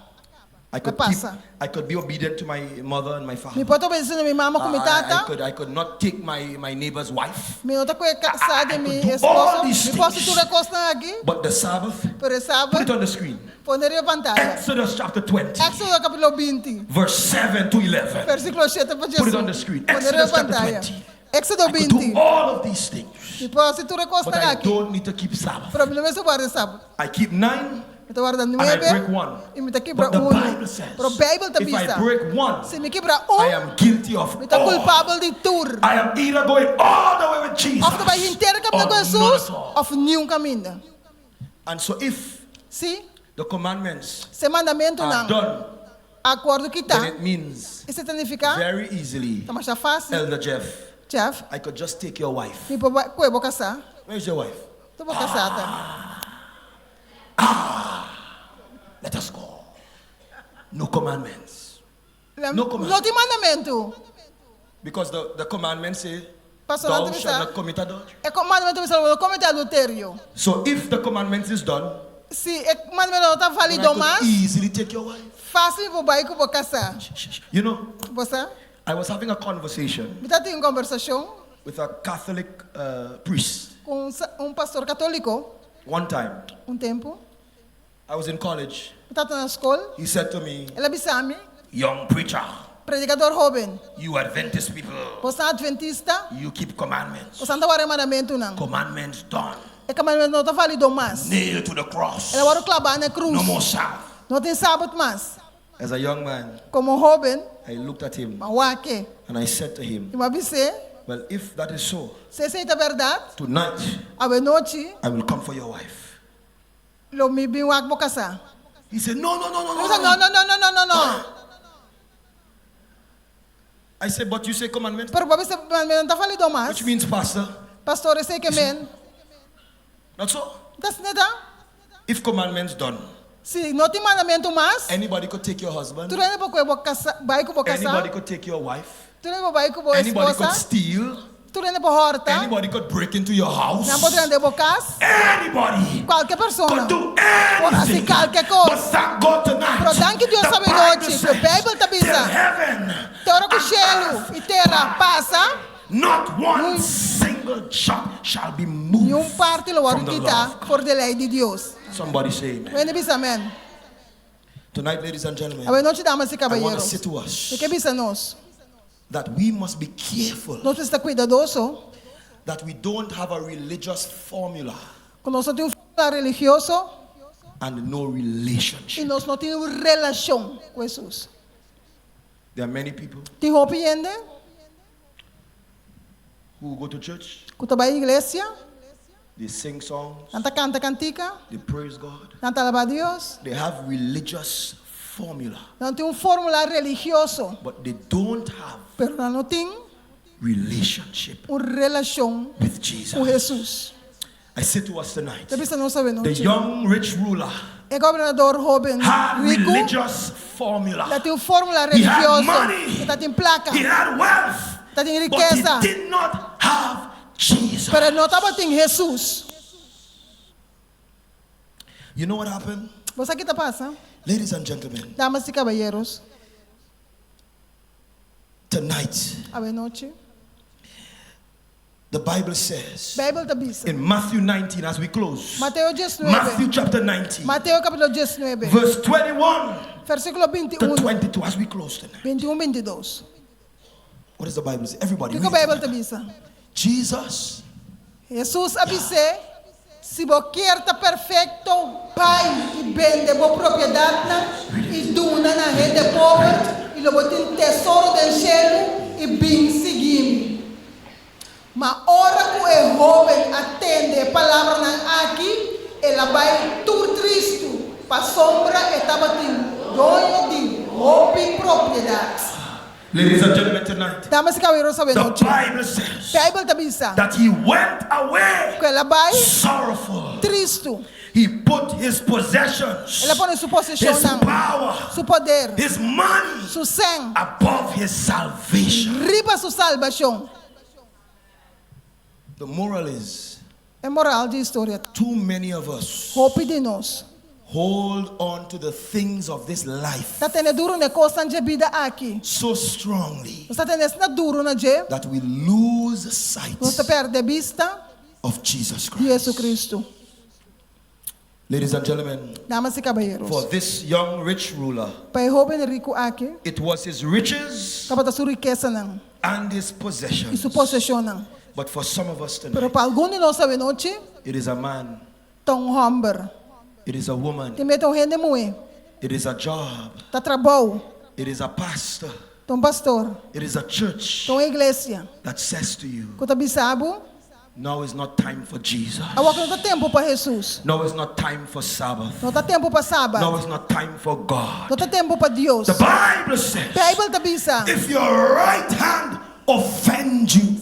I could A keep, pasa. I could be obedient to my mother and my father. Mi por ta obedesé na mi mama ku mi I, I tata. could I could not take my, my neighbor's wife. Mi no ta kohe kasá di I mi could do all esposo. these Mi por hasi things. tur e kosnan aki, But the Sabbath, pero e put Sabat, it on the screen. pone riba pantaya. Exodus chapter 20, Éxodo kapítulo 20, verse 7 to 11. versíkulo 7 pa Put it on the 11. screen. Pone riba Exodus chapter pantaya. 20. Éxodo I could do 20. all of these things. Mi por hasi tur e But kosnan I aki, don't need to keep Sabbath. pero mi no mester warda Sabat. I keep 9 Mi ta warda and I nuebe break 1. i mi ta kibra But the unu. Bible says, Pero Beibel ta if I bisa, break 1, si mi kibra I un, am guilty of mi ta all. kulpabel di tur. I am either going all the way with Jesus Òf ta bai henter kaminda or ku none Hesus, at all. òf niun kaminda. And so if Sí, the commandments si e are mandamentunan done, a wòrdu then kitá, it means esei ta nifiká, very easily, ta masha fásil, Elder Jeff, Jeff, I could just take your wife. mi por bai kohe bo kasá. Where's your wife? Unda bo kasá ta. Let us go. No commandments. No No commandment. tin mandamentu. Because the, the commandments say, Pasobra thou nan ta shalt bisa, not commit adultery. e mandamentu ta bisa, bo no kometé adulterio. So if the commandments is done, Si e mandamentu no ta then I válido could mas, easily take your wife. fásil mi por bai ku bo kasá. Shh, shh, shh. You know, Bo sa? I was having a conversation Mi tabatin un kombersashon with a Catholic uh, priest ku un, un pastor katóliko one time. un tempu. I was in college. Mi tabata na skol. He said to me, El a bisa mi, Young preacher, Predikador hóben, you Adventist people, boso adventista, you keep commandments. boso ta warda e mandamentunan. Commandments done. E mandamentu no ta válido mas. Nailed to the cross. El a wòrdu klabá na krus. No more Sabbath. No tin sabat mas. As a young man, Komo hóben, I looked at him m'a wak e and I said to him, i m'a bis'é, Well, if that is so, Si esei ta bèrdat, tonight awe nochi I will come for your wife. lo mi bin wak bo kasá. He said, No, no, no, no, El a no. bisa, No, no, no, no, no, no, no. I say, but you say commandments, Pero bo a bisa mandamentu no ta valido mas. which means, Pastor, Pastor, esei ke men. not so. Ta asina ta? If commandments done, Si no tin mandamentu mas, anybody could take your husband, tur hende por kohe bo kasa, bai ku bo kasá, anybody could take your wife, tur hende por bai ku bo anybody could esposa, steal, tur hende por hòrta, anybody could break into your house, nan por drenta den bo kas, anybody kualke persona could do por hasi anything. kalke kos. But thank God tonight, Pero danki Dios the awe Bible nochi, ku e says, Beibel ta till bisa, heaven te ora ku and shelu earth i tera pasa, Not one Ni single jot shall be un moved parti lo from wòrdu the kitá law of God. for di lei di Dios. Somebody say amen. Wende bisa amèn. Tonight, ladies and gentlemen, Awe nochi, damas i I want to kabayeros, say to us mi ke bisa nos, that we must be careful nos mester ta kuidadoso that we don't have a religious formula ku nos no tin un fórmula religioso and no i relationship. nos no tin un relashon ku Hesus. There are many people Tin hopi hende who go to church, ku ta bai iglesia, they sing songs, nan ta kanta kantika, they praise God, nan ta alabá Dios, they have religious formula, nan tin un fórmula religioso, but they don't have pero nan no tin relationship un relashon with ku Jesus. Hesus. I say to us tonight, Ta bisa nos awe the nochi. young rich ruler E gobernador hóben had riku religious formula. ta tin un fórmula He had religioso. money. E ta tin plaka. He had wealth. Ta tin But rikesa. he did not have Jesus. Pero e no tabatin Hesus. You know what happened? Bo sa ki ta pasa? Ladies and gentlemen, Damas i kabayeros, tonight awe nochi. the Bible says Beibel ta bisa. in Matthew 19 as we close. Mateo 19. Matthew chapter 19, Mateo kapítulo 19, verse 21 versíkulo to 21, 22 as we close tonight. 21, 22. What does the Bible say? Everybody Kiko read it Beibel ta together. bisa? Jesus Hesus a bis'é, Si bo kier ta perfekto, bai i bende bo propiedatnan i duna na hende pober, i lo bo tin tesoro den shelu, i bin sigui mi. Ma ora ku e hóben a tende e palabranan aki, el a bai tur tristu, pasobra e tabatin doño di hopi propiedat. Ladies and gentlemen, tonight, Damas i kabayeros the awenochi. Bible says Beibel ta bisa that he went away ku el a bai sorrowful. tristu. He put his possessions, El a pone su his poseshonnan, power, su poder, his money su sèn above his salvation. riba su salbashon. The moral is E moral di historia ta, too many of us hopi di nos hold on to the things of this life ta tene duru na e kosnan dje bida aki. so strongly Nos ta tene asina duru na dje, that we lose sight nos ta pèrdè bista of Jesus di Christ. Jesucristo. Ladies and gentlemen, Damas i for kabayeros, this young rich ruler, pa e hóben riku aki, it was his riches tabata su rikesanan and his i possessions. su poseshonnan. But for some of us Pero tonight, pa algun di nos awenochi, it is a man, ta un hòmber. it is a woman, Tin mete un hende muhé, it is a job, ta trabou, it is a pastor, ta un pastor, it is a church ta un iglesia that says to you, ku ta bisa bo, now is not time for Jesus. Awor ku no ta tempu pa Hesus, Now is not time for Sabbath. no ta tempu pa Now Sabat, is not time for God. no ta tempu pa Dios. The Bible says, Beibel ta bisa, if your right hand offend you,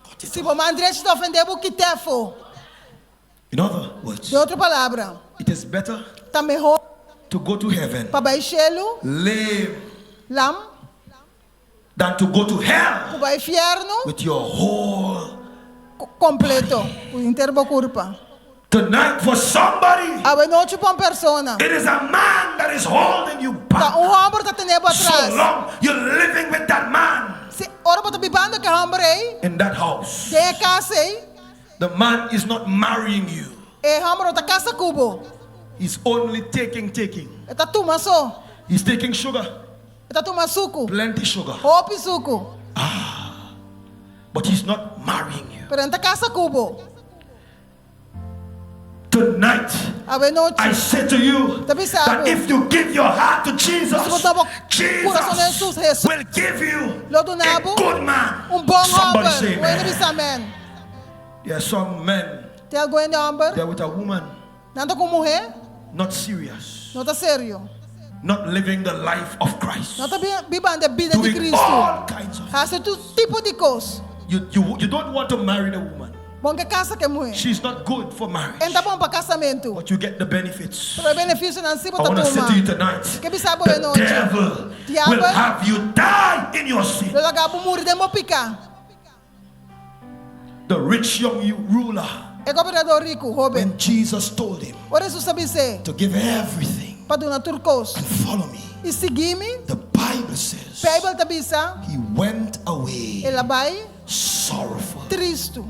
cut it si bo man drechi ta ofendé bo, kit'é afó. In other words, Den otro palabra, it is better ta mehó to go to heaven pa bai shelu, lame lam, than to go to hell ku bai fièrnu with your whole kompleto, ku henter bo kurpa. Tonight, for somebody, Awe nochi pa un persona. it is a man that is holding you Ta back. un hòmber ta tene bo So atras. long you're living with that man Si ora bo ta bibando ku e hòmber ei, in that house. den e kas ei, The man is not marrying you. e hòmber no ta kasa ku bo. He's only taking, taking. E ta tuma so. He's taking sugar, E ta tuma suku. plenty sugar. Hopi suku. But he's not marrying you. Pero e no ta kasa ku bo. Tonight, Awe nochi. I say to you Ta bisa that bo. if you give your heart to Jesus, Si bo duna bo kurason na Jesus Jesus, Jesus will give you lo duna a bo good man. un bon Somebody hòmber. say Un hende amen. bisa amen. There are some men, Tin algun hende hòmber, they're with a woman, nan ta ku un muhé, not serious, no ta serio, Not living the life of Christ. No ta bibando e bida di Doing Kristu. all kinds of Hasi tur tipo di kos. You don't want to marry the woman. Bo n' ke kasa ku e muhé. She's not good for marriage. E n' ta bon pa kasamentu. But you get the benefits. Pero e benefisionan sí I bo ta want to say tuma. to you tonight, Ke bisa bo the e nochi. devil will Diabel have you die in your sin. lo laga bo muri den bo piká. The rich young ruler, E gobernador riku, hóben. when Jesus told him Ora Hesus a bis'é to give everything pa duna tur kos. and follow me, I sigui mi, the Bible says Beibel ta bisa, he went away el a bai sorrowful. tristu.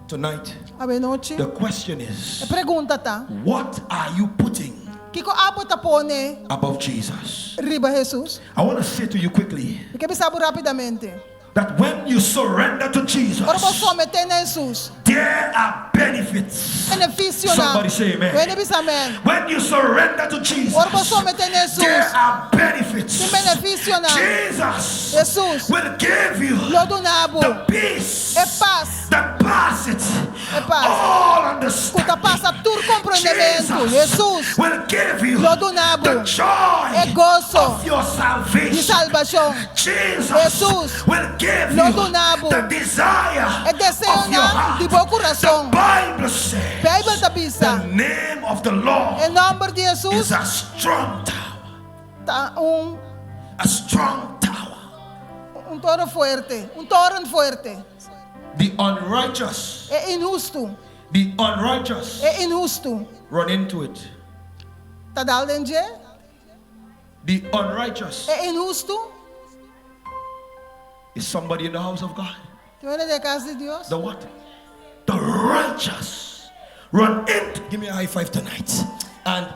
Tonight, Awe nochi, the question e is pregunta ta, what are you putting Kiko abo ta pone above Jesus? riba Hesus? I want to say to you quickly Mi ke bisa bo rápidamente. that when you surrender to Jesus, Ora bo someté na Hesus, there are benefits. benefisionan. Somebody say amen. Hende bisa amèn. When you surrender to Jesus, Ora bo someté na Hesus, there are benefits. tin benefisionan. Jesus Hesus will give you lo duna bo the peace e pas that passes E pas. all ku ta understanding. pasa tur komprendementu. Jesus Hesus will give you lo duna bo the joy e goso of your di salvation. salbashon. Jesus Hesus will give lo you duna bo the desire e of your deseonan heart. di bo kurason. The Bible says Beibel ta bisa the name of the Lord e nòmber di is Hesus a strong tower. ta un A strong tower. un toren fuerte, un toren fuerte. The unrighteous, E inhustu, the unrighteous e inhustu run into it. ta dal den dje. The unrighteous E inhustu is somebody in the house of God. Tin hende den kas di Dios. The what? The righteous run into. Give me a high five tonight. And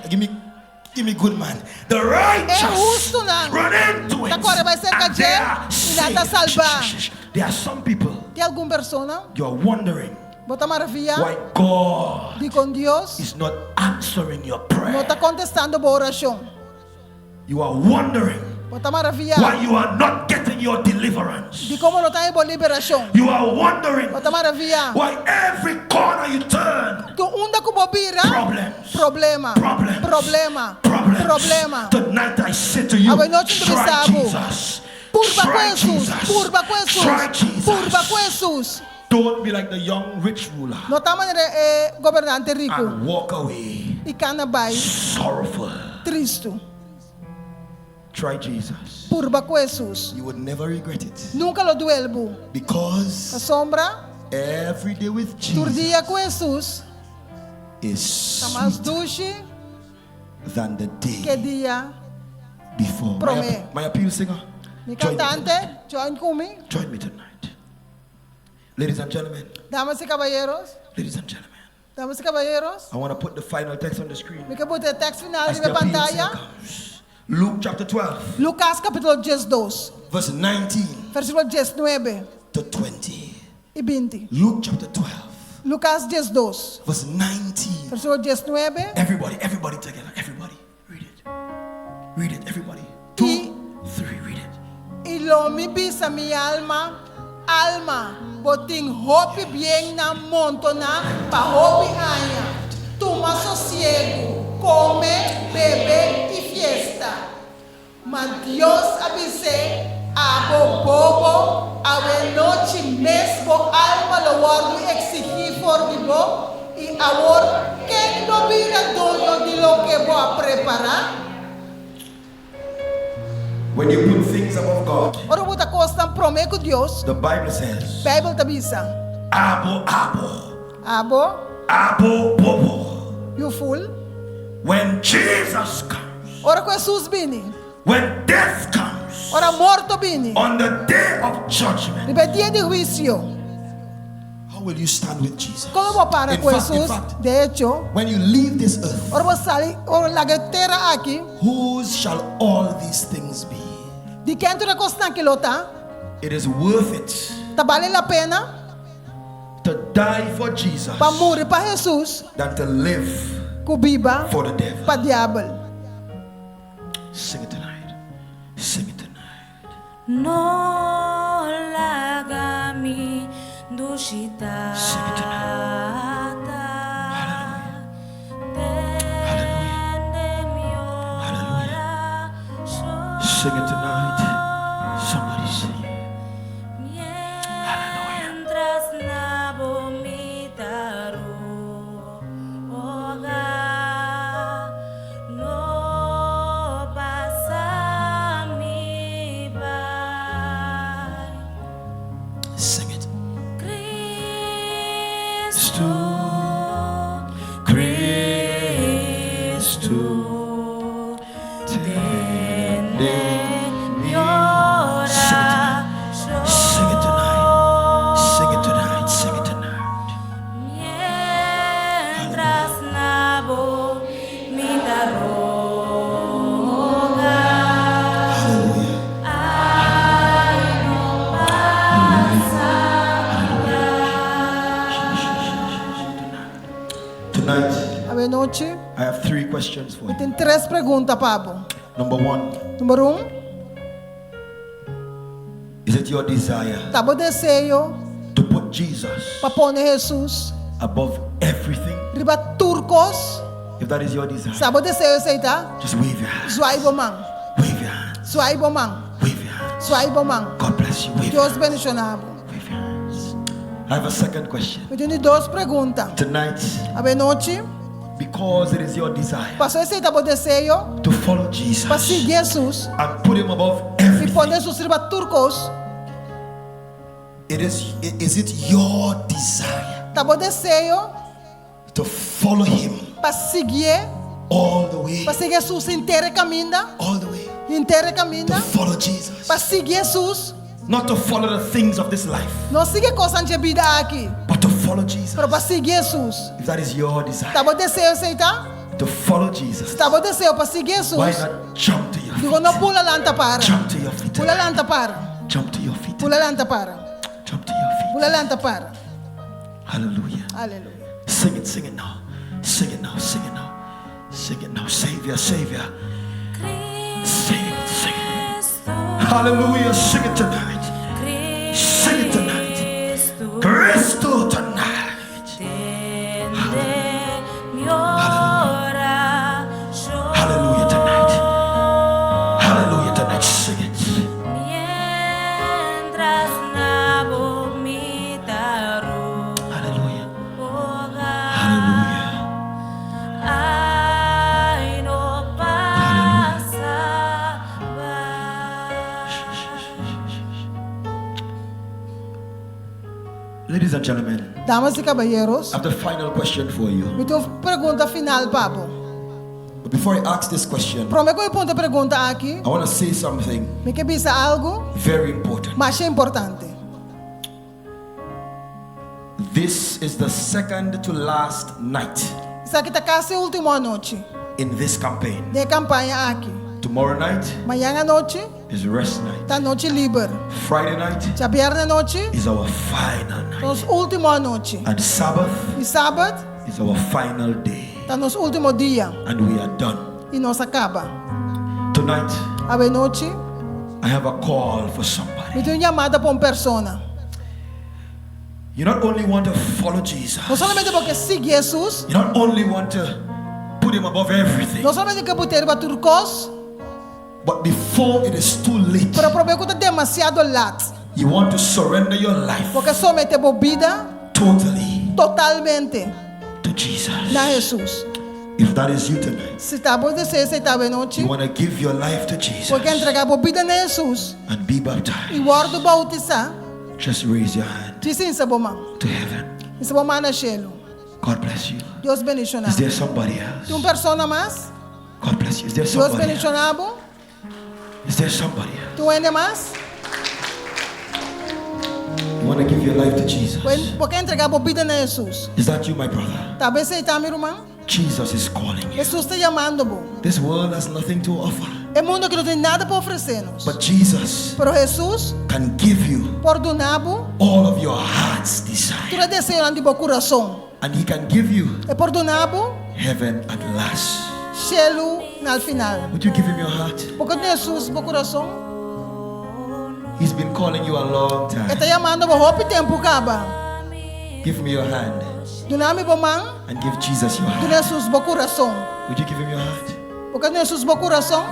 give me good man. The righteous E hustunan run into it. ta kore bai serka And they dje are i nan ta saved. salbá. Shh, shh, shh. There are some people Tin algun persona, you are wondering bo ta maraviá why God dikon Dios is not answering your no prayer. ta kontestando bo orashon. You are wondering Bo ta maraviá why you are not getting your deliverance. dikon bo no ta haña bo liberashon. You are wondering Bo ta maraviá why every corner you turn, Tur unda ku bo bira problems. problema, Problems. problema, Problems. problema. Tonight I say to you, Awe nochi try mi ta bisa bo. Jesus. Purba ku Try Hesus, Jesus. purba ku Hesus, Try Jesus. purba ku Hesus. Don't be like the young rich ruler No ta manera e gobernante riku and walk away i kana bai sorrowful. tristu. Try Jesus. Purba ku Hesus. You would never regret it Nunka lo duel bo. because Pasobra, every day with tur Jesus dia ku Hesus is ta mas sweeter dushi than the ku day dia before. Promé. My appeal singer. Mi Join me kantante, tonight. join ku mi. Join me tonight. Ladies and gentlemen, Damas i kabayeronan, ladies and gentlemen, damas i kabayeronan. I want to put the final text on the screen. Mi ke pone e teksto final As riba the appeal singer pantaya. comes. Luke chapter 12, Lukas kapítulo 12, verse 19 versíkulo 19 to 20. i 20. Luke chapter 12, Lukas 12, verse 19. versíkulo 19. Everybody, everybody together, everybody. Read it. Read it, everybody. Two, three, read it. I lo mi bisa mi alma, alma, bo tin hopi biennan montoná pa hopi aña. Tuma sosiegu, kome, bebe i fiesta. Ma Dios a bis'é, abo bobo, awe nochi mes bo alma lo wòrdu eksigí for di bo, i awor ken lo bira doño di loke bo a prepará? When you put things above God, Ora bo pone kosnan promé ku Dios, the Bible says, Beibel ta bisa. Abo, abo, Abo, abo, bobo. you fool. When Jesus comes, Ora ku Hesus bini. when death comes, Ora morto bini. on the day of judgment, Riba dia di huisio. how will you stand with Jesus? Kon bo para In ku fact, in Hesus? fact, De echo, when you leave this earth, ora bo sali, ora laga e tera aki, whose shall all these things be? di ken tur e kosnan aki lo ta? It is worth it Ta bale la pena to die for Jesus pa muri pa Hesus than to live ku biba for the devil. pa diabel. Sing it tonight. Sing it tonight. No laga mi dushi Sing it tata. Hallelujah. Sing it tonight. Somebody sing it. Mientras na bo mi ta roga, no pasa mi bai. Sing it. Cristo, Cristo, tende mi Sing Sing it tonight. Sing it tonight. Sing it tonight. Mientras na bo mi ta roga, Hallelujah. ay no pasa. Tonight, Awe nochi, I have three questions for mi you. tin tres pregunta pa bo. Number one, Number 1, is it your desire ta bo deseo to put Jesus pa pone Jesus above everything? riba tur kos? If that is your desire, Si ta bo deseo esei ta, just wave your hand. zwaai bo man. Wave your hand. Zwaai bo man. Wave your hand. Zwaai bo man. God bless you. Wave your Dios hands. bendishoná bo. Wave your hands. I have a second question. Mi tin dos pregunta. Tonight, Awe nochi, because it is your desire paso esei ta bo deseo to follow Jesus pa sigui Jesus and put him above i everything, pone Jesus riba tur kos, is it your desire ta bo deseo to follow him pa siguié, all the way, pa sigui Jesus henter kaminda, all the way, henter to kaminda, follow Jesus, pa sigui Jesus, not to follow the things of this life, no sigui kosnan di e bida aki, but to follow Jesus. pero pa sigui Jesus. If that is your desire, Ta bo deseo esei ta? to follow Jesus, Ta bo deseo pa sigui Jesus. why not jump to your Digo, no feet? bula lanta para. Jump to your feet. Bula lanta para. Jump to your feet. Bula lanta para. Jump to your feet. Bula lanta para. Hallelujah. Aleluya. Sing it, sing it now. Sing it now, sing it now. Sing it now. Savior, Savior. Sing it, sing it. Hallelujah. Sing it tonight. Sing it tonight. Cristo, Cristo tonight. tende mi orashon. Hallelujah tonight. Hallelujah tonight. Sing it. Mientras na bo mi ta Hallelujah. roga, Hallelujah. ay no pasa bai. Ladies and gentlemen, Damas i kabayeronan, I have the final question for you. mi tin un pregunta final pa bo. But before I ask this question, Promé ku mi puntra e pregunta aki, I want to say something mi ke bisa algu very important. masha importante. This is the second to last night Esaki ta kasi último anochi in this campaign. di e kampaña aki. Tomorrow night Mañan anochi is rest night. ta anochi liber. Friday night Djabièrnè anochi, is our final night. nos último anochi. And Sabbath I sabat is our final day. ta nos último dia And we are done. i nos a kaba. Tonight, Awe nochi, I have a call for somebody. mi tin un yamada pa un persona. You not only want to follow Jesus, No solamente bo ke sigui Jesus, you not only want to put him above everything, no solamente ke pon'é riba tur kos, but before it is too late, pero promé ku ta demasiado lat. you want to surrender your life Bo ke someté bo bida totally totalmente to Jesus. na Jesus. If that is you tonight, Si ta bo deseo esei awe nochi, you want to give your life to Jesus bo ke entregá bo bida na Jesus and be i baptized, wòrdu boutisá, just raise your hand djis hisa bo man. to heaven. Hisa bo man na shelu. God bless you. Dios bendishoná. Is there somebody else? Tin un persona mas? God bless you. Is there Dios somebody else? bendishoná bo. Is there somebody else? Tin hende mas? You want to give your life to Jesus? Bo ke entregá bo bida na Jesus. Is that you, my brother? Ta bo esei ta mi ruman? Jesus is calling you. Jesus ta yamando bo. This world has nothing to offer, E mundu aki no tin nada pa ofresé nos. but Jesus Pero Jesus can give you por duna bo all of your heart's desire, tur deseo di bo kurason. and He can give you E por duna bo heaven at last. shelu na final. Would you give Him your heart? Bo ke duna Jesus bo kurason, He's been calling you a long E time. ta yamando bo hopi tempu kaba. Give me your hand Duna mi bo man, and give Jesus your heart. duna Jesus bo kurason. Would you give Him your heart? Bo ke duna Jesus bo kurason,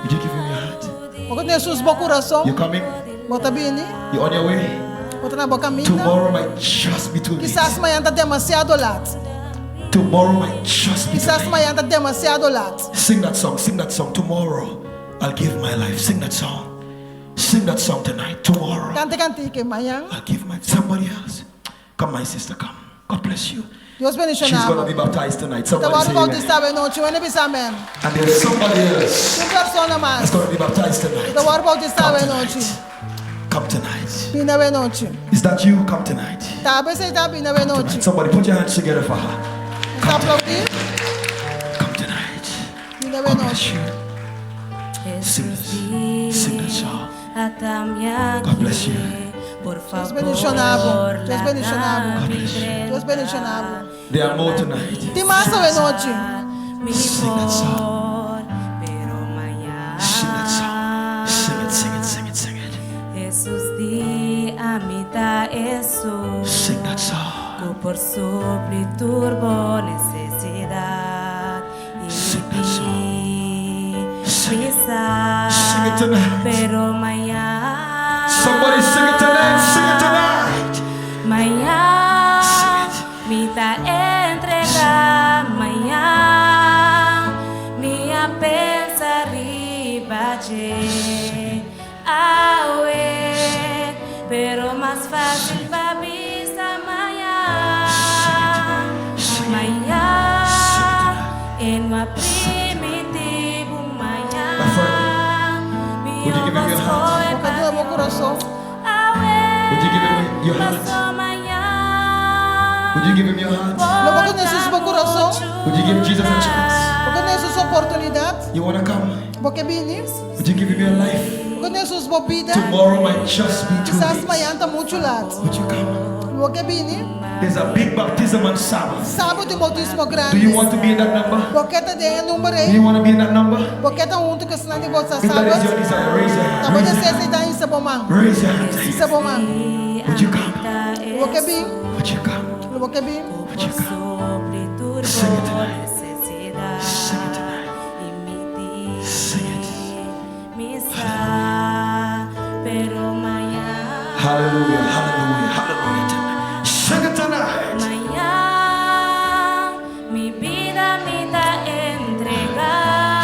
Would you give Him your heart? Bo ke duna Hesus bo kurason? You coming? Bo ta bini? You on your way? Bo ta na bo kaminda? Tomorrow might just be too late. Kisas mañan ta demasiado lat. Tomorrow might just be too Kisas late. mañan ta demasiado lat. Sing that song, sing that song. Tomorrow I'll give my life. Sing that song. Sing that song tonight. Tomorrow Kanta e kantika ei, mañan. I'll give my somebody else. Come, my sister, come. God bless you. Dios She's gonna bendishoná be bo. baptized tonight. Ta Somebody wòrdu say amen. boutisá awe nochi. Wende bisa amèn. And there's somebody else Un persona mas. that's gonna be baptized tonight. Ta wòrdu boutisá Come awe nochi. tonight. Come tonight. Bini awe nochi. Is that you? Come tonight. Ta bo esei ta bini awe Tonight. nochi. Somebody put your hands together for her. Ta Come tonight. aplaudí. Come tonight. Bini awe God bless nochi. you. Sing this. Sing that song. God bless you. Dios bendishoná bo. Dios bendishoná bo. God bless you. Dios bendishoná bo. There are more tonight. Tin mas awe nochi. Sing that song. Sing that song. Sing it, sing it, sing it, sing it. Sing that song. Sing that song. Sing it. Sing it tonight. Somebody sing it tonight. Sing it tonight. Sing it. Sing it. Sing it tonight. My friend, would you give him your heart? Bo ke duna bo kurason. Would you give him your heart? Would you give him your heart? Lo bo ke duna Jesus bo kurason. Would you give Jesus a chance? Bo ke duna Jesus oportunidat. You want to come? Bo ke bini. Would you give him your life? Bo ke duna Jesus bo bida. Tomorrow might just be too Kisas late. mañan ta muchu lat. Would you come? Lo bo ke bini. There's a big baptism on Sabbath. Sábado tin boutismo Do grandi. you want to be in that number? Bo ke ta den e number Do ei. you want to be in that number? Bo ke ta huntu ku esnan di boutisá If that is Sábado. your desire, raise your Ta hand. bo Raise your deseo hand. esei ta hisa bo man. Raise your hand. Hisa bo man. Would you come? Lo bo ke bin. Would you come? Lo bo ke bin. Would you come? Sing it tonight. Sing it tonight. Sing it. Hallelujah. Hallelujah. Hallelujah tonight. Sing it tonight. Sing it tonight.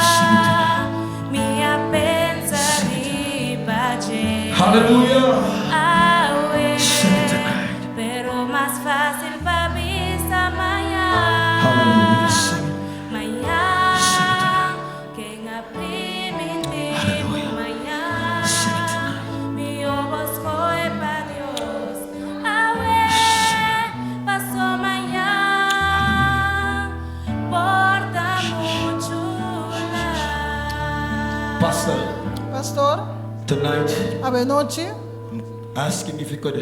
Sing it tonight. Hallelujah. Sing it tonight. Hallelujah. Sing it. Sing it tonight. Hallelujah. Sing it tonight. Pastor, Pastor, tonight, awe nochi, I'm asking if you could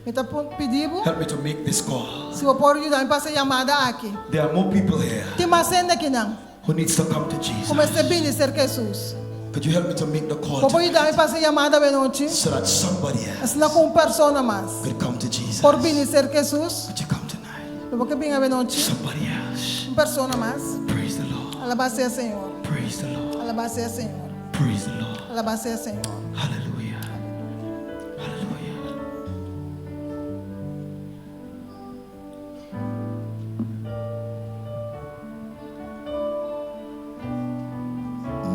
mi ta pidi bo help me to make this call. si bo por yuda mi pa hasi e yamada aki. There are more people here Tin mas hende akinan. who needs to come to Jesus. Ku mester bini serka Hesus. Could you help me to make the call Bo por tonight yuda mi pa hasi e yamada awe nochi? so that somebody else Asina ku un persona mas could come to Jesus? por bini serka Hesus. Could you come tonight? Lo bo ke bin awe nochi? Somebody else. Un persona mas. Praise the Lord. Alabá sea Señor. Praise the Lord. Alabá sea Señor. Praise the Lord. Alabá sea Señor. Hallelujah. Hallelujah.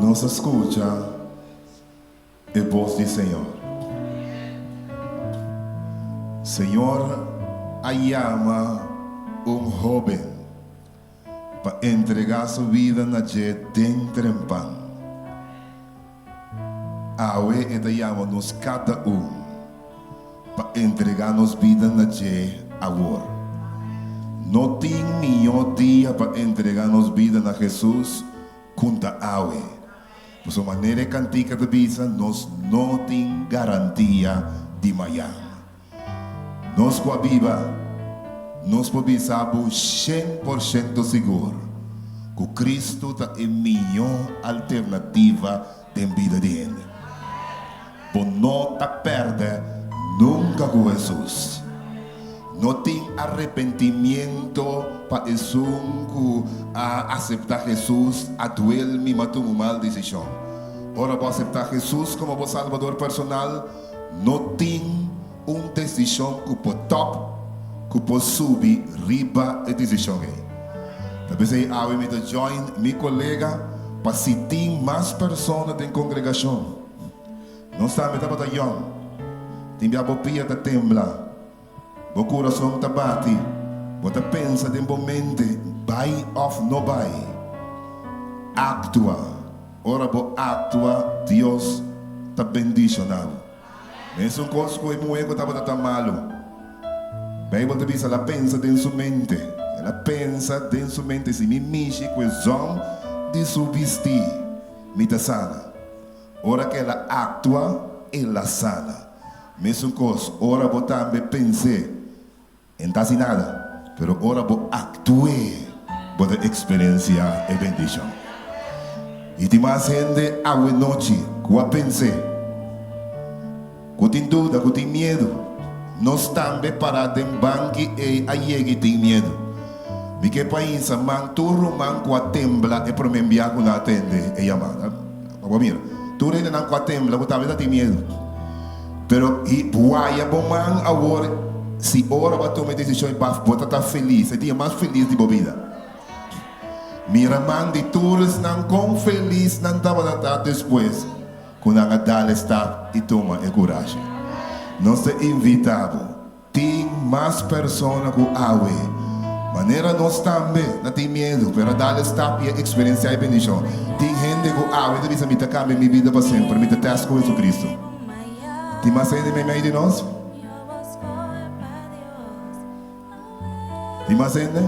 Nos a skucha e bos di Señor. Señor a yama un hóben pa entregá su bida na dje den trempan. Awe e ta yama nos kada un pa entregá nos bida na dje awor. No tin mihó dia pa entregá nos bida na Hesus ku ta awe. Pasobra manera e kantika ta bisa, nos no tin garantia di mañan. Nos ku a biba, nos por bisa bo 100% sigur ku Kristu ta e mihó alternativa den bida di hende. Bo no ta pèrdè nunka ku Hesus. No tin arepentimiento pa esun ku a aseptá Hesus a duel mi m'a tuma un mal desishon. Ora bo aseptá Hesus komo bo Salbador personal, no tin un desishon ku por tòp ku por subi riba e desishon ei. Ta p'esei awe mi ta join mi kolega pa si tin mas persona den kongregashon. Nos tambe tabata yòn. Tin bia bo pia ta tembla, bo kurason ta bati, bo ta pensa den bo mente, bai òf no bai? Aktua. Ora bo aktua, Dios ta bendishoná bo. Mesun kos ku e muhé ku tabata tan malu. Beibel ta bisa el a pensa den su mente. El a pensa den su mente, Si mi mishi ku e zòn di su bistí, mi ta sana. Ora ku el a aktua, el a sana. Mesun kos, ora bo tambe pens'é, E no ta hasi nada. Pero ora bo aktu'é, bo ta eksperensiá e bendishon. I tin mas hende awenochi ku a pens'é, ku tin duda, ku tin miedu. Nos tambe pará den banki ei a yega i tin miedu. Mi ke pa insa man tur ruman ku a tembla e promé bia ku nan a tende e yamada. Bo a mira, tur hendenan ku a tembla ku tambe ta tin miedu. Pero i waya bo man awor si ora bo a tuma e desishon i baf bo ta ta felis, e dia mas felis di bo bida. Mira man di tur esnan kon felis nan tabata ta despues ku nan a dal e stap i tuma e kurashi. Nos ta invita bo. Tin mas persona ku awe. Manera nos tambe ta tin miedu, pero a dal e stap i a eksperensiá e bendishon. Tin hende ku awe ta bisa, Mi ta kambia mi bida pa semper, mi ta tèst ku Hesukristu. Tin mas hende meimei di nos? Tin mas hende?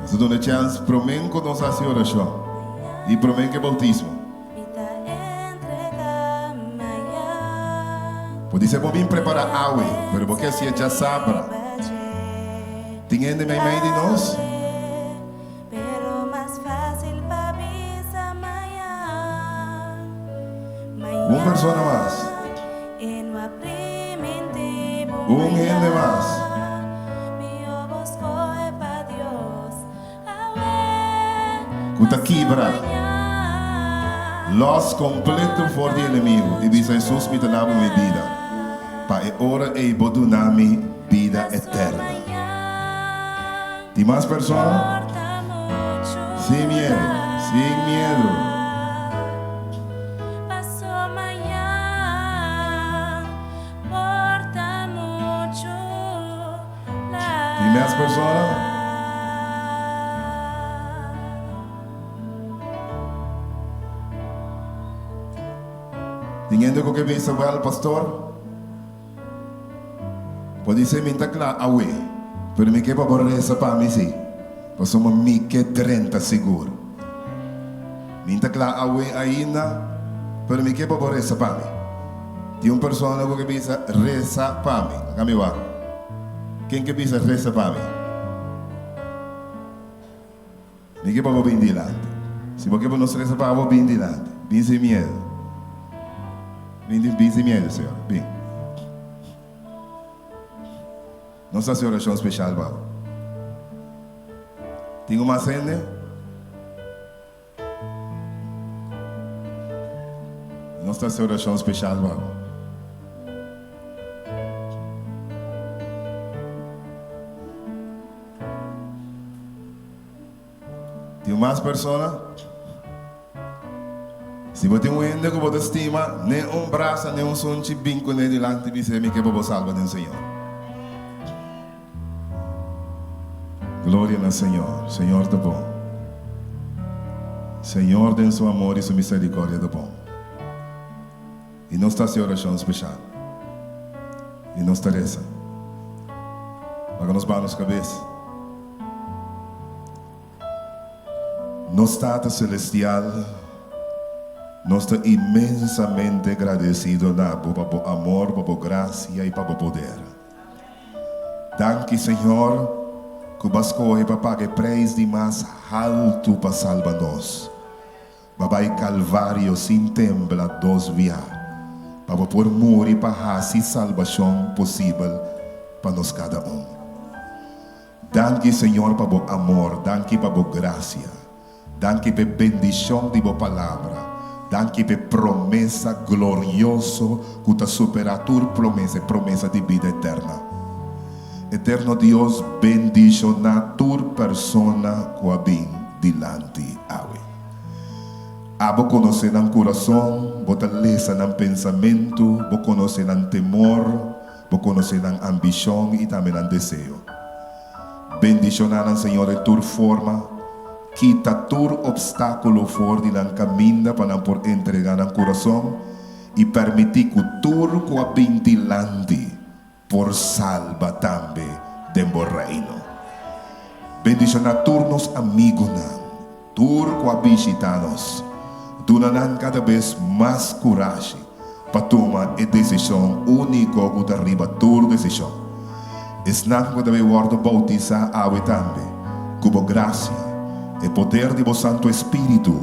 Nos ta duna chèns promé ku nos hasi orashon i promé ku e boutismo. Podisé bo bin prepará awe, pero bo ke hasié djasabra. Tin hende meimei di nos? Un persona mas. Un hende mas. Ku ta kibra. Lòs kompleto for di enemigu i bisa Hesus mi ta na bo mi bida. Pa e ora ei bo duna mi bida eterna. Tin mas persona? Sin miedu, sin miedu. Tin mas persona? Tin hende ku ke bisa, Wèl, pastor. Podisé mi ta kla awe, pero mi ke pa bo resa pa mi sí, pasobra mi ke drenta sigur. Mi ta kla awe ainda, pero mi ke pa bo resa pa mi. Tin un persona ku ke bisa, Resa pa mi. Laga mi wak. Ken ke bisa, Resa pa mi? Mi ke pa bo bin dilanti. Si bo ke pa nos resa pa bo, bin dilanti. Bin sin miedu. Bin, bin sin miedu, señora. Bin. Nos ta hasi orashon speshal pa bo. Tin un mas hende? Nos ta hasi orashon speshal pa bo. Tin mas persona? Si bo tin un hende ku bo ta stima, ne un brasa, ne un sunchi, bin kuné dilanti bis'é, Mi ke pa bo salba den Señor. Gloria na Señor. Señor ta bon. Señor den su amor i su misericordia ta bon. I nos ta hasi orashon speshal. I nos ta resa. Laga nos baha nos kabes. Nos Tata Selestial, nos ta inmensamente gradesido na Bo pa Bo amor, pa Bo grasia i pa Bo poder. Danki, Señor, ku Bo a skohe pa paga e preis di mas haltu pa salba nos. Bo a bai Kalvario sin tembla dos bia pa bo por muri pa hasi salbashon posibel pa nos kada un. Danki Señor pa bo amor, danki pa bo gracia, danki p'e bendicion di bo palabra, danki p'e promesa glorioso cu ta supera tur promesa, e promesa di bida eterna. Eterno Dios bendiciona tur persona cu a bin dilanti awe. Abo conoce nan curason, bo ta lesa nan pensamento, bo conoce nan temor, Bo konosé nan ambishon i tambe nan deseo. Bendishoná nan, Señor, den tur forma. Kita tur opstákulo for di nan kaminda pa nan por entregá nan kurason i permití ku tur ku a bin dilanti por salba tambe den Bo Reino. Bendishoná tur nos amigunan, tur ku a bishitá nos. Duna nan kada bes mas kurashi pa tuma e desishon úniko ku ta riba tur desishon. Esnan ku ta bai wòrdu boutisá awe tambe, ku bo grasia, e poder di bo Santu Espíritu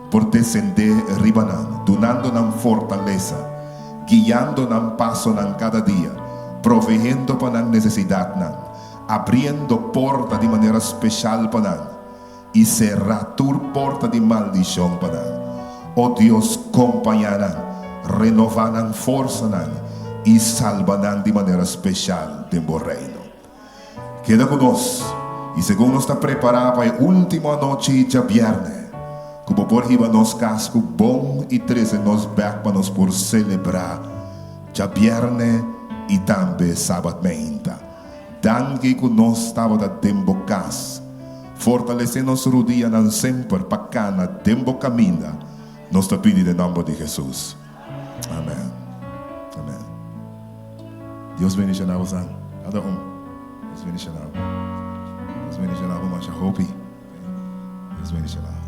por desendé riba nan, dunando nan fortalesa, guiando nan pasonan kada dia, provehendo pa nan nesesidatnan, abriendo porta di manera speshal pa nan, I será tur porta di maldishon pa nan. O Dios, kompañá nan, renová nan forsanan i salba nan di manera speshal den bo Reino. Keda ku nos, i segun nos ta prepará pa e último anochi djabièrnè, ku bo por hiba nos kas ku bon i trese nos bèk pa nos por selebrá djabièrnè i tambe sabat meinta. Danki ku nos tabata den bo kas. Fortalesé nos rudianan semper pa kana den bo kaminda, nos ta pidi den nòmber di Hesus. Amèn. Amèn. Dios bendishoná bosan, kada un. Dios bendishoná bo. Dios bendishoná bo masha hopi. Dios bendishoná.